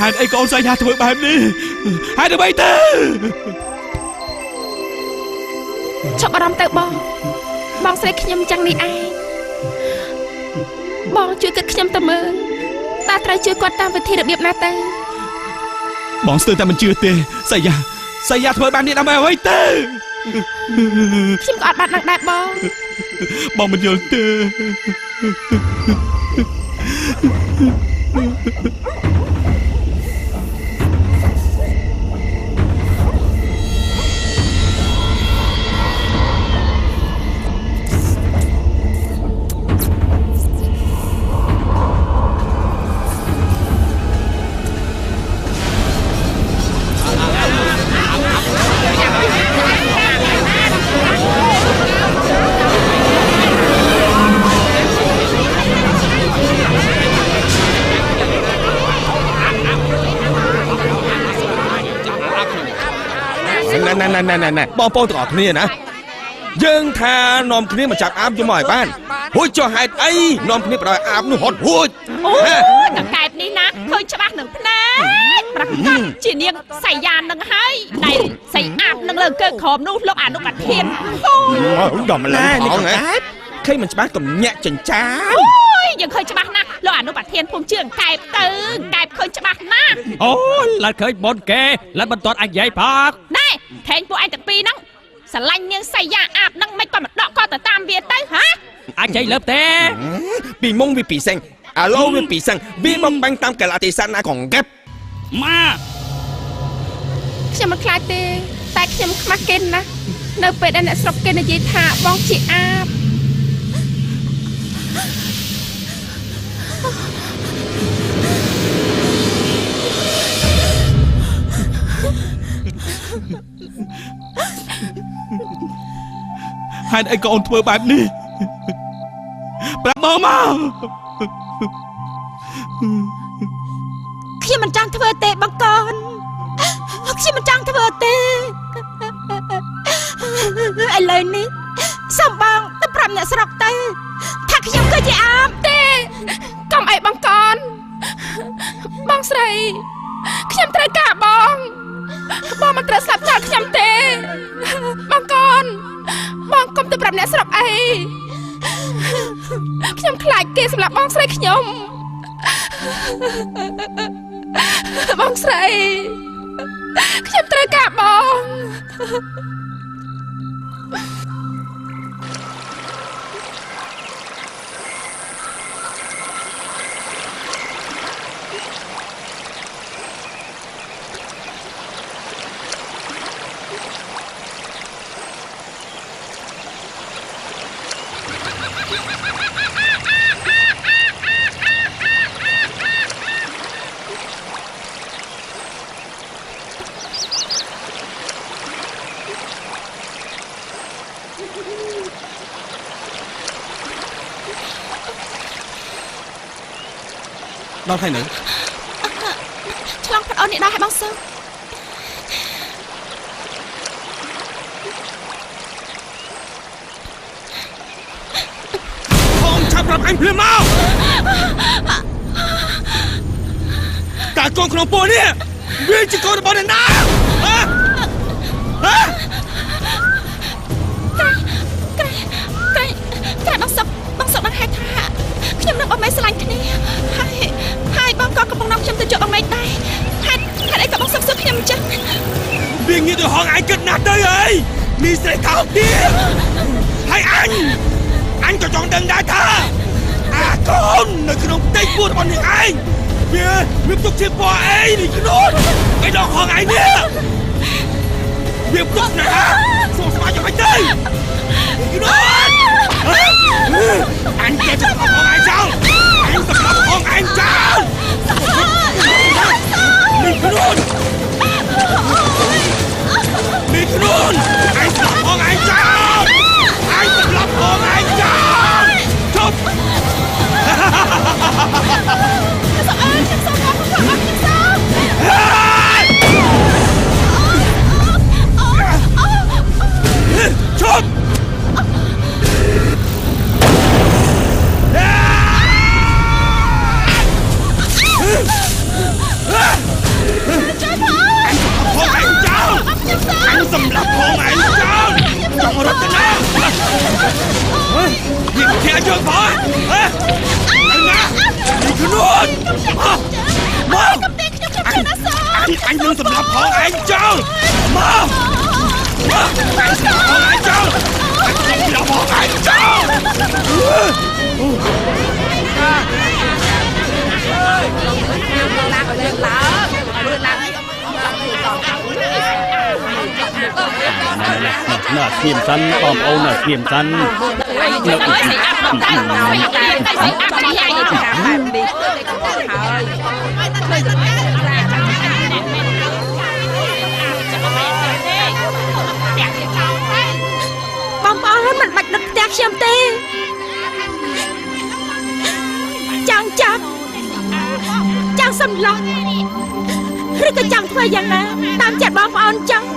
Speaker 6: ហេតុអីកូនស្រីថាធ្វើបែបនេះហេតុអ្វីទៅ
Speaker 9: ឈប់អារម្មណ៍ទៅបងបងស្រីខ្ញុំចឹងនេះឯងបងជួយគិតខ្ញុំទៅមើលតើត្រូវជួយគាត់តាមវិធីរបៀបណាទៅ
Speaker 6: បងស្ទើរតែមិនជឿទេសៃយ៉ាសៃយ៉ាធ្វើបែបនេះដើម្បីអ្វីទៅ
Speaker 9: ខ្ញុំក៏អត់បានដឹងដែរបង
Speaker 6: បងមិនយល់ទេ
Speaker 13: ណែបងប្អូនទាំងអស់គ្នាណាយើងថានាំគ្នាមកចាប់អាបយកមកឲ្យបានរួចចុះហេតុអីនាំគ្នាបដ ாய் អាបនោះហត់រួច
Speaker 3: អូតកែបនេះណាឃើញច្បាស់នឹងភ្នែកប្រកាសជានាងសៃយ៉ាននឹងហើយដែលសៃអាបនឹងលើកើក្រមនោះលោកអនុប្រធានអូ
Speaker 13: យដល់ម្ល៉េះផងហ៎ឃើញមិនច្បាស់កំញាក់ចិញ្ចាម
Speaker 3: អូយយើងឃើញច្បាស់ណាស់លោកអនុប្រធានភូមិជឿងកែបទៅកែបឃើញច្បាស់ណាស់
Speaker 10: អូឡាត់ឃើញបុនគេឡាត់បន្ទាត់អញយាយផង
Speaker 3: ណែខេងពួកឯងទាំងពីរហ្នឹងស្រឡាញ់នាងសៃយ៉ាអាបហ្នឹងមិនក៏មិនដកក៏ទៅតាមវាទៅហ៎
Speaker 10: អញចេញលើបទេ
Speaker 13: ពីមុងវាពីសេងអាឡូវាពីសេងវាមកបាញ់តាមកលៈទេសៈណាកងកែប
Speaker 10: ម៉ា
Speaker 9: ខ្ញុំមិនខ្លាចទេតែខ្ញុំខ្មាស់គេណាស់នៅពេលដែលអ្នកស្រុកគេនិយាយថាបងជាអាប
Speaker 6: ហេតុអីក៏អូនធ្វើបែបនេះប្រាប់បងមក
Speaker 8: ខ្ញុំមិនចង់ធ្វើទេបងកូនខ្ញុំមិនចង់ធ្វើទេឥឡូវនេះសូមបងទៅប្រាប់អ្នកស្រុកទៅថាខ្ញុំគឺជាអាប
Speaker 9: ទេកុំអីបងកូនបងស្រីខ្ញុំត្រូវការបងបងមិនត្រូវស្លាប់ចោលខ្ញុំទេបងកូនបងកុំទៅប្រាប់អ្នកស្រុកអីខ្ញុំខ្លាចគេសម្លាប់បងស្រីខ្ញុំបងស្រីខ្ញុំត្រូវការបង
Speaker 6: ដល់ហើយនៅ
Speaker 1: ឆ្លងផុតអូននេះដល់ហើយបងសុក
Speaker 7: ខំឆាប់ប្រាប់អញភ្លាមមកតើកូនក្នុងពោះនេះវាជាកូនរបស់អ្នកណាហ៎ហ៎
Speaker 1: ក្រែបងសុកបងសុកដឹងហេតុថាខ្ញុំនឹងបងមេស្រឡាញ់គ្នាហើយបងក៏កំពុងនាំខ្ញុំទៅជួបបងមេដែរហេតុអីក៏បងសុកសួរខ្ញុំអញ្ចឹង
Speaker 7: វាងាយទៅហងឯងគិតណាស់ទៅអីមីស្រីថោកទៀតហើយអញក៏ចង់ដឹងដែរថាអាកូននៅក្នុងផ្ទៃពោះរបស់នាងឯងវាផ្ទុកជាពណ៌អីនេះខ្លួនឯដងហងឯងនេះវាផ្ទុកណាស់សូមស្មាយ៉ាងម៉េចទៅខ្លួនអញចេះតែហងឯងចោលអញសម្រាប់ហងឯងចោលនេះខ្លួននេះខ្លួនអញសម្រាប់ហងឯងចោលអញសម្រាប់ហងឯងចោលជប់
Speaker 1: សូមអើយខ្ញុំសូមអរគុណខ្ញុំសូម
Speaker 7: ជប់អញសម្រាប់ផងឯងចោលចង់រត់ទៅណានេះគេយើងផងហ៎ទៅណានេះខ្លួនមក
Speaker 1: កំទេខ្ញុំខ្ញុំណាស
Speaker 7: អញនឹងសម្រាប់ផងឯងចោលមកអញសម្រាប់ផងឯងចោលអញសម្រាប់ផងឯងចោល
Speaker 14: ឡើងឡើងឡើង
Speaker 12: នៅស្ងៀមសិនបងប្អូននៅស្ងៀមសិន
Speaker 14: នៅស្អាតដល់តែស្អាតនេះឯងបែបនេះហើយ
Speaker 5: បងប្អូនមិនបាច់ដឹកផ្ទះខ្ញុំទេចង់ចាប់ចង់សម្លុះឬក៏ចង់ធ្វើយ៉ាងណាតាមចិត្តបងប្អូនចង់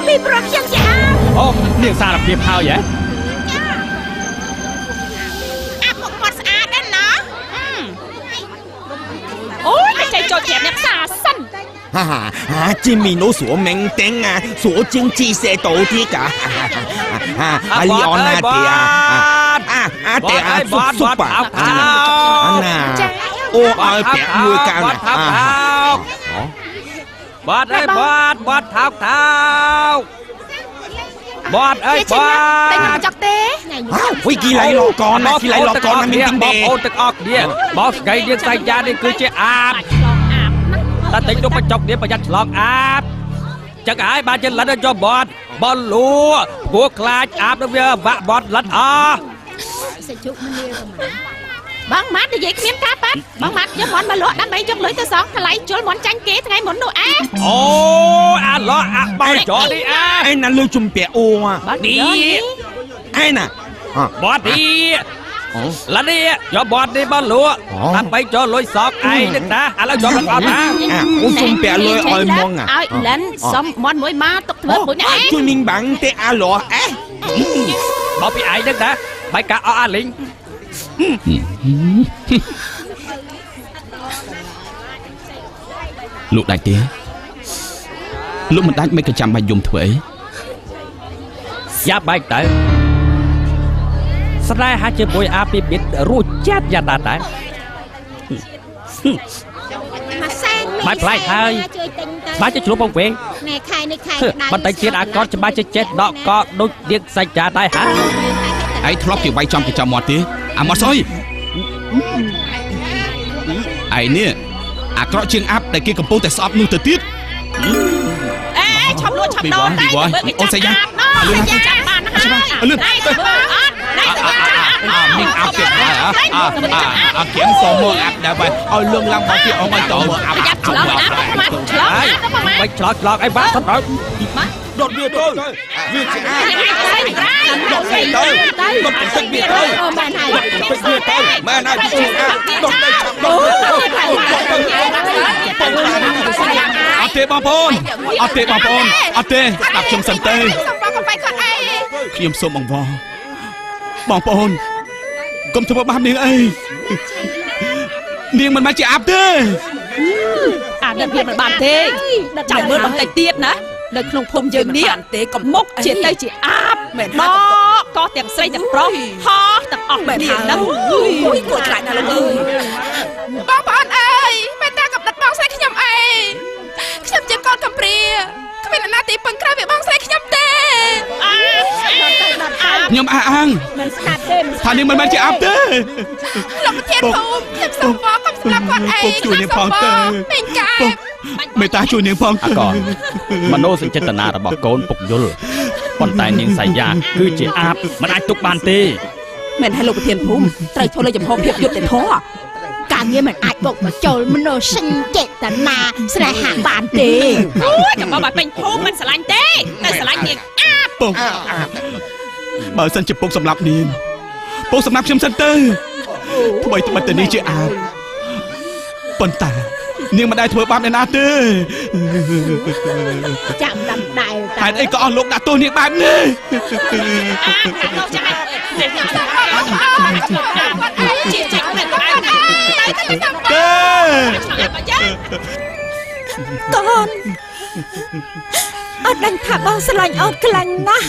Speaker 5: ពីព្រោះខ្ញុំជាអា
Speaker 10: អូនាងសារភាពហើយហ៎
Speaker 1: អាប់មុខមាត់ស្អាតដែរណាអូយតែចៃចូលប្រាប់អ្នកសារសិន
Speaker 2: 哈哈啊！这面老索明顶啊，索经济社到啲㗎，啊啊你按啊啲啊啊啊啲啊叔叔吧啊啊អូឲ្យប្រាក់មួយកាលណា
Speaker 10: បាត់អើយបាត់បាត់ថោកថោកបាត់អើយបាត់
Speaker 1: តែខ្ញុំចង់ទេ
Speaker 2: វិញគីឡៃលកនណាគីឡៃលកនណាមានទិញទេ
Speaker 10: បងប្អូនទាំងអស់គ្នាបងស្រីនាងសៃយ៉ានេះគឺជាអាបតែតិចនោះបញ្ចុកនេះប្រយ័ត្នឆ្លងអាបចឹងហើយបានជាលិតយកបាត់បលលួព្រោះខ្លាចអាបនឹងវាវាក់បាត់លិតអស់
Speaker 8: សាច់ជុកមនាប្រហែល
Speaker 1: បងម៉ាត់និយាយគ្មានការប៉ាត់បងម៉ាត់យកមន់មកលក់ដើម្បីយកលុយទៅសងថ្លៃជុលមន់ចាញ់គេថ្ងៃមុននោះអា
Speaker 10: អូអាឡោះអាបាយចនេះអា
Speaker 2: ឯណាលើជំពាក់អូ
Speaker 10: នេះ
Speaker 2: ឯណា
Speaker 10: បត់នេះឡានេះយកបត់នេះមកលក់ដើម្បីយកលុយសងឯងនឹងតាឥឡូវយកអត់ណា
Speaker 2: អូជំពាក់លុយឲ្យមង
Speaker 1: ឲ្យលិនសុំមន់មួយមកទុកធ្វើមួយនេះ
Speaker 2: ជួយមីងបាំងទេអាឡោះអេ
Speaker 10: មកពីឯងនឹងតាបាយកាអស់អាលីង
Speaker 6: លោកដាច់ទេលោកមិនដាច់មិនក៏ចាំបាច់យំធ្វើអី
Speaker 10: យ៉ាបាច់ទៅស្នេហាជាមួយអាពីបិទរសជាតិយ៉ាងណាដែរបាយប្លែកហើយច្បាស់ជាជ្រុះបងវិញ
Speaker 8: ណែខែនេះខែក្តៅ
Speaker 10: បន្តិចទៀតអាកតច្បាស់ជាចេះដកកដូចនាងសាច់ចាដែរហា
Speaker 6: ឯងធ្លាប់គេវាយចំគេចំមាត់ទេអាមាត់ស្អុយឯនេះអាក្រក់ជាងអាប់ដែលគេកំពុងតែស្អប់នោះទៅទៀត
Speaker 1: អេឆប់លួចឆប់ដូនតែ
Speaker 6: អូនសាយ៉ា
Speaker 1: លឿនចាំបានហើយ
Speaker 6: លឿន
Speaker 1: ទៅអត់ណែទៅចាំ
Speaker 7: អាមីងអាប់ទៀតហើយអាគៀងសមើអាប់ដែរបាយឲ្យលឿងឡើងមកទៀតអងឲ្យតមើអាប់
Speaker 1: ឆ្លងអាប់ប្រហែលឆ្លងអាប់ប្រហែល
Speaker 10: បាច់ឆ្លងឆ្លងអីបាត់ដល់
Speaker 7: ដុតវាទៅវាជាអាដុតវាទៅដុតទឹកវាទៅ
Speaker 8: មែនហើយ
Speaker 7: ទឹកវាទៅមែនហើយវាជាអាដុតទៅឆាប់ដុតទៅ
Speaker 6: អត់ទេបងប្អូនអត់ទេបងប្អូនអត់ទេស្ដាប់ខ្ញុំសិនទេខ្ញុំសូមអង្វរបងប្អូនកុំធ្វើបាបនាងអីនាងមិនមែនជាអាប់ទេ
Speaker 3: អានេះវាមិនបានទេចាំមើលបន្តិចទៀតណានៅក្នុងភូមិយើងនេះទេកុំមុខជាទៅជាអាប់មែនដកក៏ទាំងស្រីទាំងប្រុសហោះទាំងអស់គ្នាហ្នឹង
Speaker 14: អូយគួរខ្លាចណាស់លោកអើយ
Speaker 9: បងប្អូនអើយមេត្តាកំណត់បងស្រីខ្ញុំអីខ្ញុំជាកូនកំព្រាគ្មានអ្នកណាទីពឹងក្រៅពីបងស្រីខ្ញុំទេ
Speaker 6: ខ្ញុំអះអាង
Speaker 5: មិនស្ដាប់ទេ
Speaker 6: ថានាងមិនមែនជាអាប់ទេ
Speaker 9: លោកប្រធានភូមិខ្ញុំសូមវកុំសម្លាប់គាត់អី
Speaker 6: ពុកជួយនាងផងទៅ
Speaker 9: មេងកែប
Speaker 6: មេត្តាជួយនាងផង
Speaker 10: អាកនមโนសញ្ចេតនារបស់កូនពុកយល់ប៉ុន្តែនាងសៃយ៉ាគឺជាអាបមិនអាចទុកបានទេ
Speaker 14: មែនហើយលោកប្រធានភូមិត្រូវធ្វើលើចំហភាពយុត្តិធម៌
Speaker 8: ការងារមិនអាចបុកបញ្ចូលមនោសញ្ចេតនាស្នេហាបានទេ
Speaker 3: អូយចាំបើពេញភូមិមិនស្រឡាញ់ទេតែស្រឡាញ់នាងអាប
Speaker 6: ពុកបើសិនជាពុកសម្លាប់នាងពុកសម្លាប់ខ្ញុំសិនទៅថ្មីត្បិតតែនេះជាអាបប៉ុន្តែនាងមិនដែលធ្វើបាបអ្នកណាទេ
Speaker 8: ចាំដាំដែល
Speaker 6: ហេតុអីក៏អស់លោកដាក់ទោសនាងបែបនេះ
Speaker 3: ជាចាច់មិនបានទៅ
Speaker 6: ទេ
Speaker 5: កូនអត់ដឹងថាបងស្រឡាញ់អូនខ្លាំងណាស់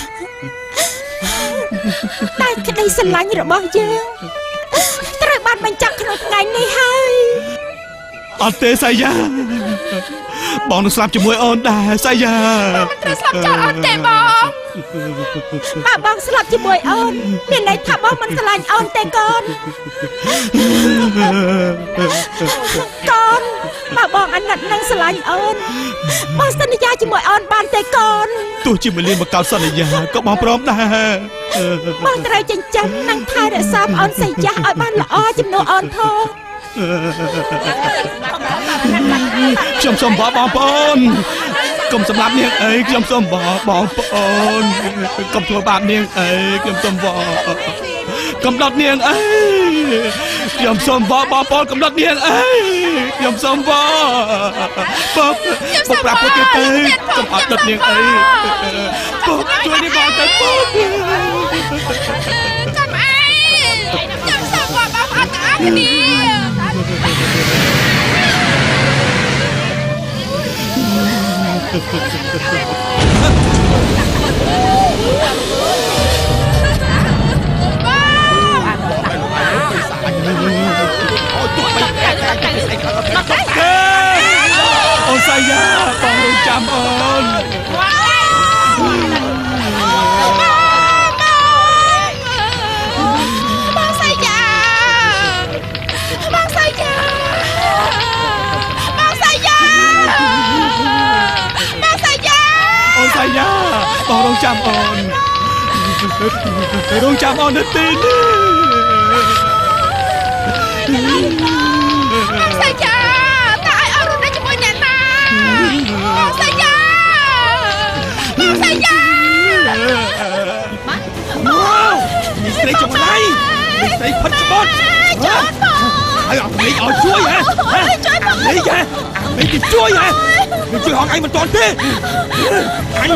Speaker 5: តែក្តីស្រឡាញ់របស់យើងត្រូវបានបញ្ចប់ក្នុងថ្ងៃនេះហើយ
Speaker 6: អត់ទេសៃយ៉ាបងនឹងស្លាប់ជាមួយអូនដែរសៃយ៉ា
Speaker 9: បងមិនត្រូវស្លាប់ចោលអូនទេបង
Speaker 5: បើបងស្លាប់ជាមួយអូនមានន័យថាបងមិនស្រឡាញ់អូនទេកូនកូនបើបងអាណិតនឹងស្រឡាញ់អូនបងសន្យាជាមួយអូនបានទេកូន
Speaker 6: ទោះជាមួយលៀនមកកោតសន្យាក៏បងព្រមដែរ
Speaker 5: បងត្រូវចិញ្ចឹមនិងថែរក្សាប្អូនសៃយ៉ាឲ្យបានល្អជំនួសអូនផង
Speaker 6: ខ្ញុំសូមបងប្អូនកុំសម្លាប់នាងអីខ្ញុំសូមបងបងប្អូនកុំធ្វើបាបនាងអីខ្ញុំសូមបងកុំដុតនាងអីខ្ញុំសូមបងបងប្អូនកុំដុតនាងអីខ្ញុំសូមបងបងបងប្រាប់ពួកគេទៅកុំអត់ដុតនាងអីបងជួយនេះបងទៅបង
Speaker 9: កុំអីខ្ញុំសូមបងបងប្អូនទាំងអស់គ្នា
Speaker 6: អូនសាយ៉ាបងរងចាំអូន
Speaker 9: បងសាយ៉ាបងសាយ៉ាបងសាយ៉ាបងសាយ៉ា
Speaker 6: អូនសាយ៉ាបងរងចាំអូនរងចាំអូននៅទីនេះ
Speaker 9: បងសាយ៉ាតើឲ្យអូនរស់នៅជាមួយអ្នកណាបងសាយ៉ាបងសាយ៉ា
Speaker 7: វ៉ាវមីស្រីចង្រៃមីស្រីផិតក្បត់
Speaker 9: ចូលបង
Speaker 7: ហើយអត់លេងឲ្យជួយហ៎លេងហ៎លេងគេជួយហ៎គេជួយហងឯងមិនតាន់ទេអញ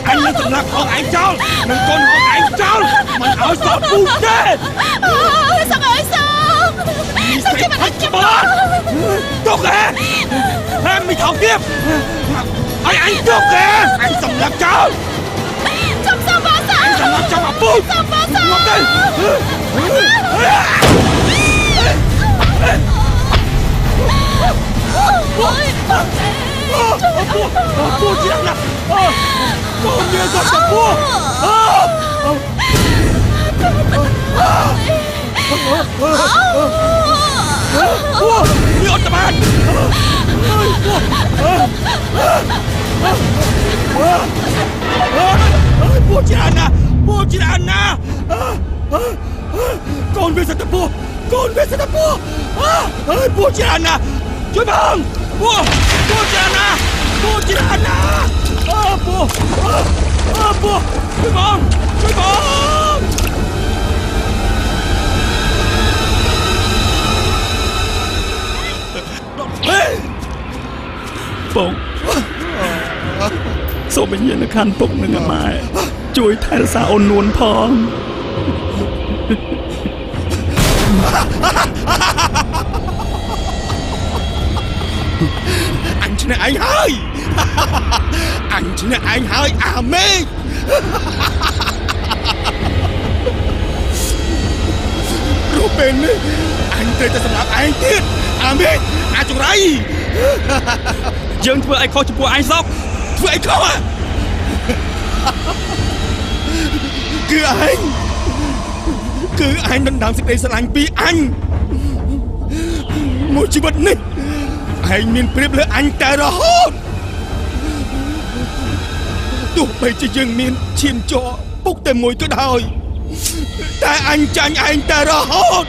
Speaker 7: អញនឹងសម្លាប់ហងឯងចោលនឹងកូនហងឯងចោលមិនឲ្យសល់ពូជទេ
Speaker 9: សុកអើយសុក
Speaker 7: សុកជាមិនក្បត់ទុកហ៎ហែមីថោកទៀតឲ្យអញទុកហ៎អញសម្លាប់ចោល
Speaker 9: ចំសុំបងសុ
Speaker 7: អញសម្លាប់ចោលអាពូជ
Speaker 9: សុំបងសុំ
Speaker 7: មកទៅពូជាណាស់កូនវាសត្វពូពូវាអត់បានពូច្រើនណាស់ពូច្រើនណាស់កូនវាសត្វពូកូនវាសត្វពូអើយពូច្រើនណាស់ជួយបងពូពូច្រើនណាស់ពូច្រើនណាស់
Speaker 4: ជួយបងជួយបងបងសូមវិញ្ញាណក្ខន្ធពុកនិងម៉ែជួយថែរក្សាអូននួនផង
Speaker 7: អញឈ្នះឯងហើយអញឈ្នះឯងហើយអាមេឃព្រោះពេលនេះអញត្រូវតែសម្លាប់ឯងទៀតអាមេឃអាចង្រៃ
Speaker 4: យើងធ្វើអីខុសចំពោះឯងសោក
Speaker 7: ធ្វើអីខុសគឺឯងគឺឯងដណ្ដើមសេចក្តីស្រឡាញ់ពីអញមួយជីវិតនេះឯងមានប្រៀបលើអញតែរហូតទោះបីជាយើងមានឈាមជ័រពុកតែមួយក៏ដោយតែអញចាញ់ឯងតែរហូត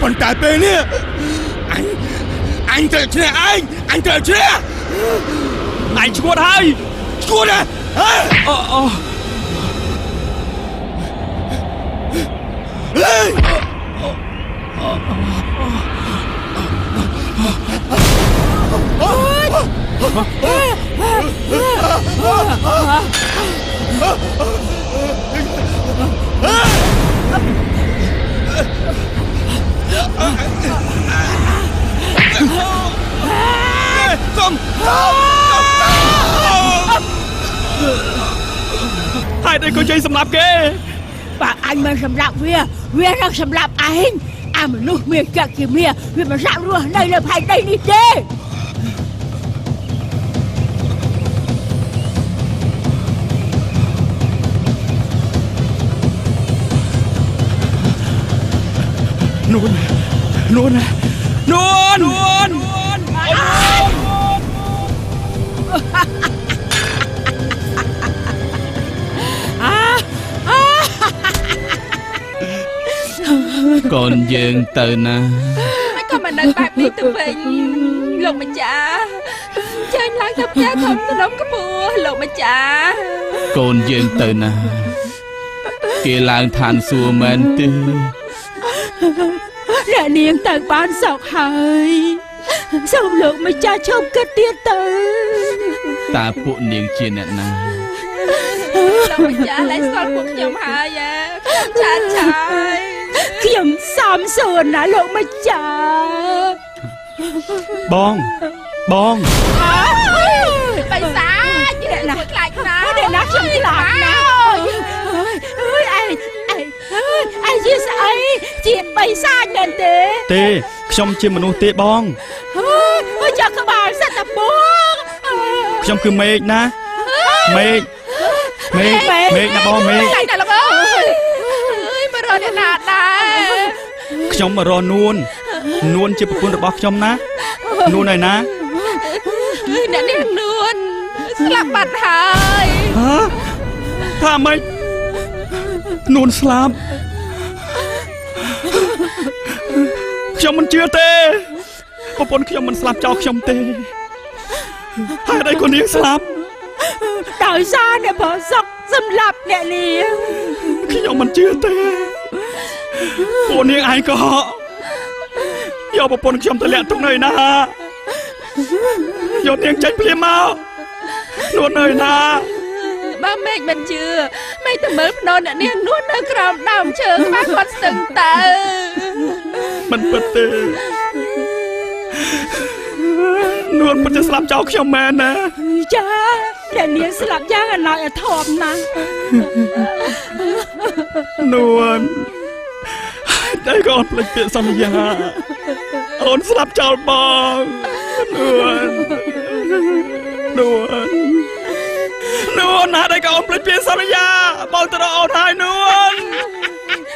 Speaker 7: ប៉ុន្តែពេលនេះអញត្រូវឈ្នះឯងអញត្រូវឈ្នះ
Speaker 4: ឯងឈួតហើយ
Speaker 7: ឈួតហ៎
Speaker 4: អូអូ
Speaker 7: កុំ
Speaker 4: ហើយតែក៏ជ័យសម្លាប់គេ
Speaker 8: បើអញមិនសម្លាប់វាវានឹងសម្លាប់ឯងអាមនុស្សមានចិត្តជាមាវាមិនសាក់រស់នៅលើផែនដីនេះទេ
Speaker 4: នួននួននួននួន
Speaker 6: កូនយើងទៅណា
Speaker 9: មិនក៏មិននៅបែបនេះទៅវិញលោកម្ចាស់ចេញឡើងទៅផ្ទះធំទ្រំខ្ពស់លោកម្ចាស់
Speaker 6: កូនយើងទៅណាគេឡើងឋានសួគ៌មែនទេ
Speaker 8: អ្នកនាងទៅបានសោកហើយសូមលោកម្ចាស់ឈប់គិតទៀតទៅ
Speaker 6: តើពួកនាងជាអ្នកណា
Speaker 9: លោកម្ចាស់លែងស្គាល់ពួកខ្ញុំហើយខ្ញុំឆាតឆាយ
Speaker 8: ខ្ញុំសំសួរណាលោកម្ចាស់
Speaker 4: បងបង
Speaker 9: បិសាចអ្នកណាខ្លាចណាស់
Speaker 8: អ្នកណាខ្ញុំខ្លាចណាស់អើយឯងឯងជាស្អីជាបិសាចមែនទេ
Speaker 4: ទេខ្ញុំជាមនុស្សទេបង
Speaker 8: អើយចាក់ក្បាលសត្វតបង
Speaker 4: ខ្ញុំគឺមេឃណាមេឃមេឃមេឃណាបងមេឃ
Speaker 9: តែលោកអើយមករកអ្នកណាដែរ
Speaker 4: ខ្ញុំមករកនួននួនជាប្រពន្ធរបស់ខ្ញុំណានួនហើយណា
Speaker 9: អ្នកនេះនួនស្លាប់បាត់ហើយ
Speaker 4: ហ៎ថាម៉េចនួនស្លាប់ខ្ញុំមិនជឿទេប្រពន្ធខ្ញុំមិនស្លាប់ចោលខ្ញុំទេហើយអីក៏នាងស្លាប់
Speaker 8: ដោយសារអ្នកប្រសពសម្លាប់អ្នកនាង
Speaker 4: ខ្ញុំមិនជឿទេពួកនាងឯងក៏យកប្រពន្ធខ្ញុំទៅលាក់ទុកនៅណាយកនាងចេញភ្លាមមកនួននៅណា
Speaker 9: បើមេឃមិនជឿមេឃទៅមើលភ្នំអ្នកនាងនួននៅក្រោមដើមឈើក្បាលគាត់ស្ទឹងទៅ
Speaker 4: មិនពិតទេនួនពិតជាស្លាប់ចោលខ្ញុំមែនណា
Speaker 8: ចាអ្នកនាងស្លាប់យ៉ាងអណោចអធមណាស់
Speaker 4: នួនតែក៏អូនភ្លេចពាក្យសន្យាអូនស្លាប់ចោលបងនួននួននួនណាដែលក៏អូនភ្លេចពាក្យសន្យាបងទៅរកអូនហើយនួន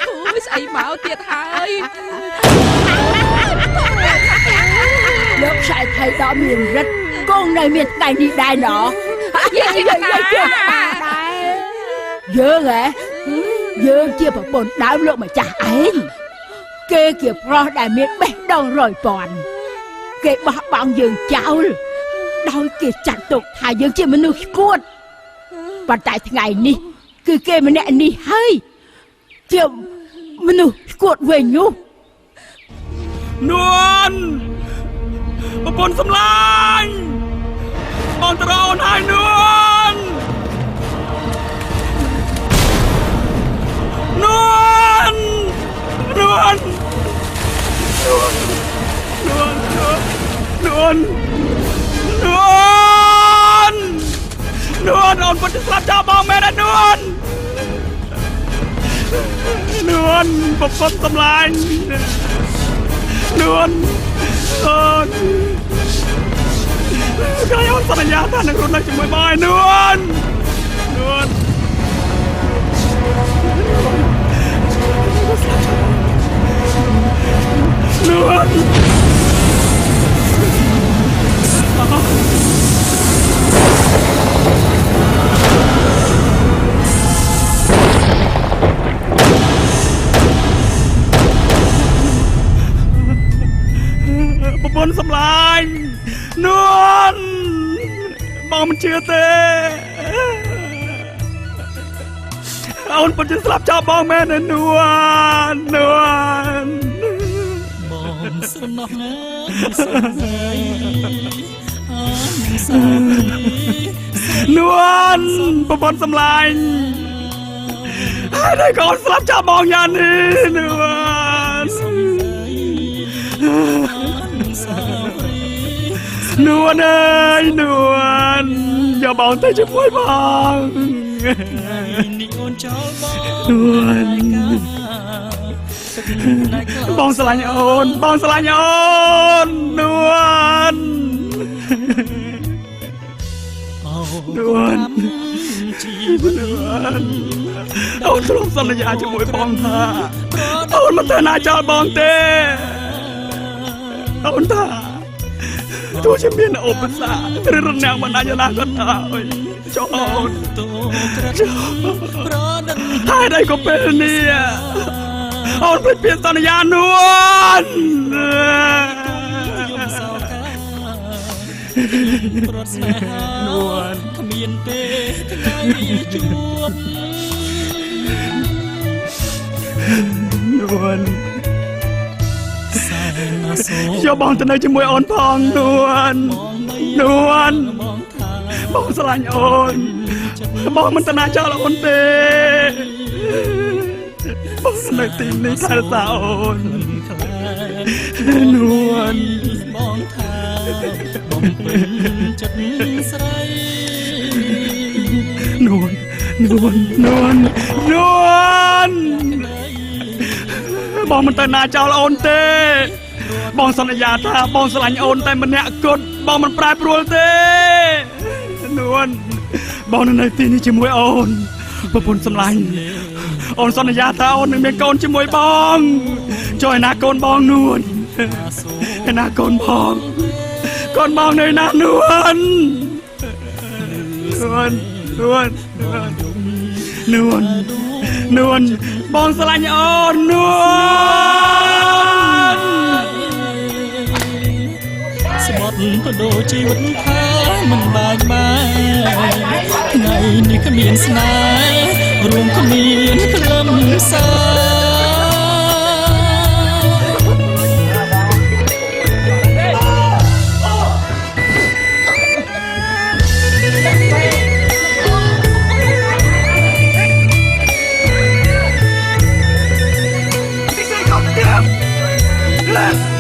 Speaker 9: អូយស្អីមកទៀតហើយ
Speaker 8: លោកឆៃថៃដ៏មានរិទ្ធគង់នៅមានថ្ងៃនេះដែរណោះយើងជាដែរយើងហ៎យើងជាប្រពន្ធដើមលោកម្ចាស់ឯងគេជាប្រុសដែលមានបេះដូងរយពាន់គេបោះបង់យើងចោល ដោយគេចាត់ទុកថាយើងជាមនុស្សឈួតប៉ុន្តែថ្ងៃនេះគឺគេម្នាក់នេះហើយជាមនុស្សឈួតវិញនោះ
Speaker 4: នួនប្រពន្ធសម្លាញ់បងតរអូនហើយនួននួននួននួននួននួននួនអូនពិតជាស្លាប់ចោលបងមែនណានួននួនប្រពន្ធសម្លាញ់នួនអូនកាយអូនសន្យាថានឹងរស់នៅជាមួយបងឯនួននួននួនប្រពន្ធសម្លាញ់នួនបងមិនជឿទេអូនពិតជាស្លាប់ចោលបងមែនណានួននួន
Speaker 15: បងស្រណោះណាសុខស្រីអនសា
Speaker 4: នួនប្រពន្ធសម្លាញ់ហើយតែកូនស្លាប់ចោលបងយ៉ាងនេះនួននួនអើយនួនយកបងទៅជាមួយបងនួនបងស្រឡាញ់អូនបងស្រឡាញ់អូននួននួននួនអូនធ្លាប់សន្យាជាមួយបងថាអូនមិនទៅណាចោលបងទេអូនថាទោះជាមានឧបសគ្គឬរនាំងបណ្ដាញណាក៏ដោយចូលអូនហើយតែក៏ពេលនេះអូនភ្លេចពាក្យសន្យានួននួន
Speaker 15: គ្មានទេថ្ងៃជួប
Speaker 4: នួនយកបងទៅនៅជាមួយអូនផងនួននួនបងស្រឡាញ់អូនបងមិនទៅណាចោលអូនទេបងនៅទីនេះថែរក្សាអូននួន
Speaker 15: បងថាបំពេញចិត្តស្រី
Speaker 4: នួននួននួននួនបងមិនទៅណាចោលអូនទេបងសន្យាថាបងស្រឡាញ់អូនតែម្នាក់គត់បងមិនប្រែប្រួលទេនួនបងនៅទីនេះជាមួយអូនប្រពន្ធសម្លាញ់អូនសន្យាថាអូននឹងមានកូនជាមួយបងចូលឯណាកូនបងនួនឯណាកូនបងកូនបងនៅណានួននួននួននួននួនបងស្រឡាញ់អូននួន
Speaker 15: ស្បត់បដូរជីវិតថាមិនបាច់បាយថ្ងៃនេះគ្មានស្នេហ៍រួមគ្មានខ្លឹមសារ
Speaker 4: Let's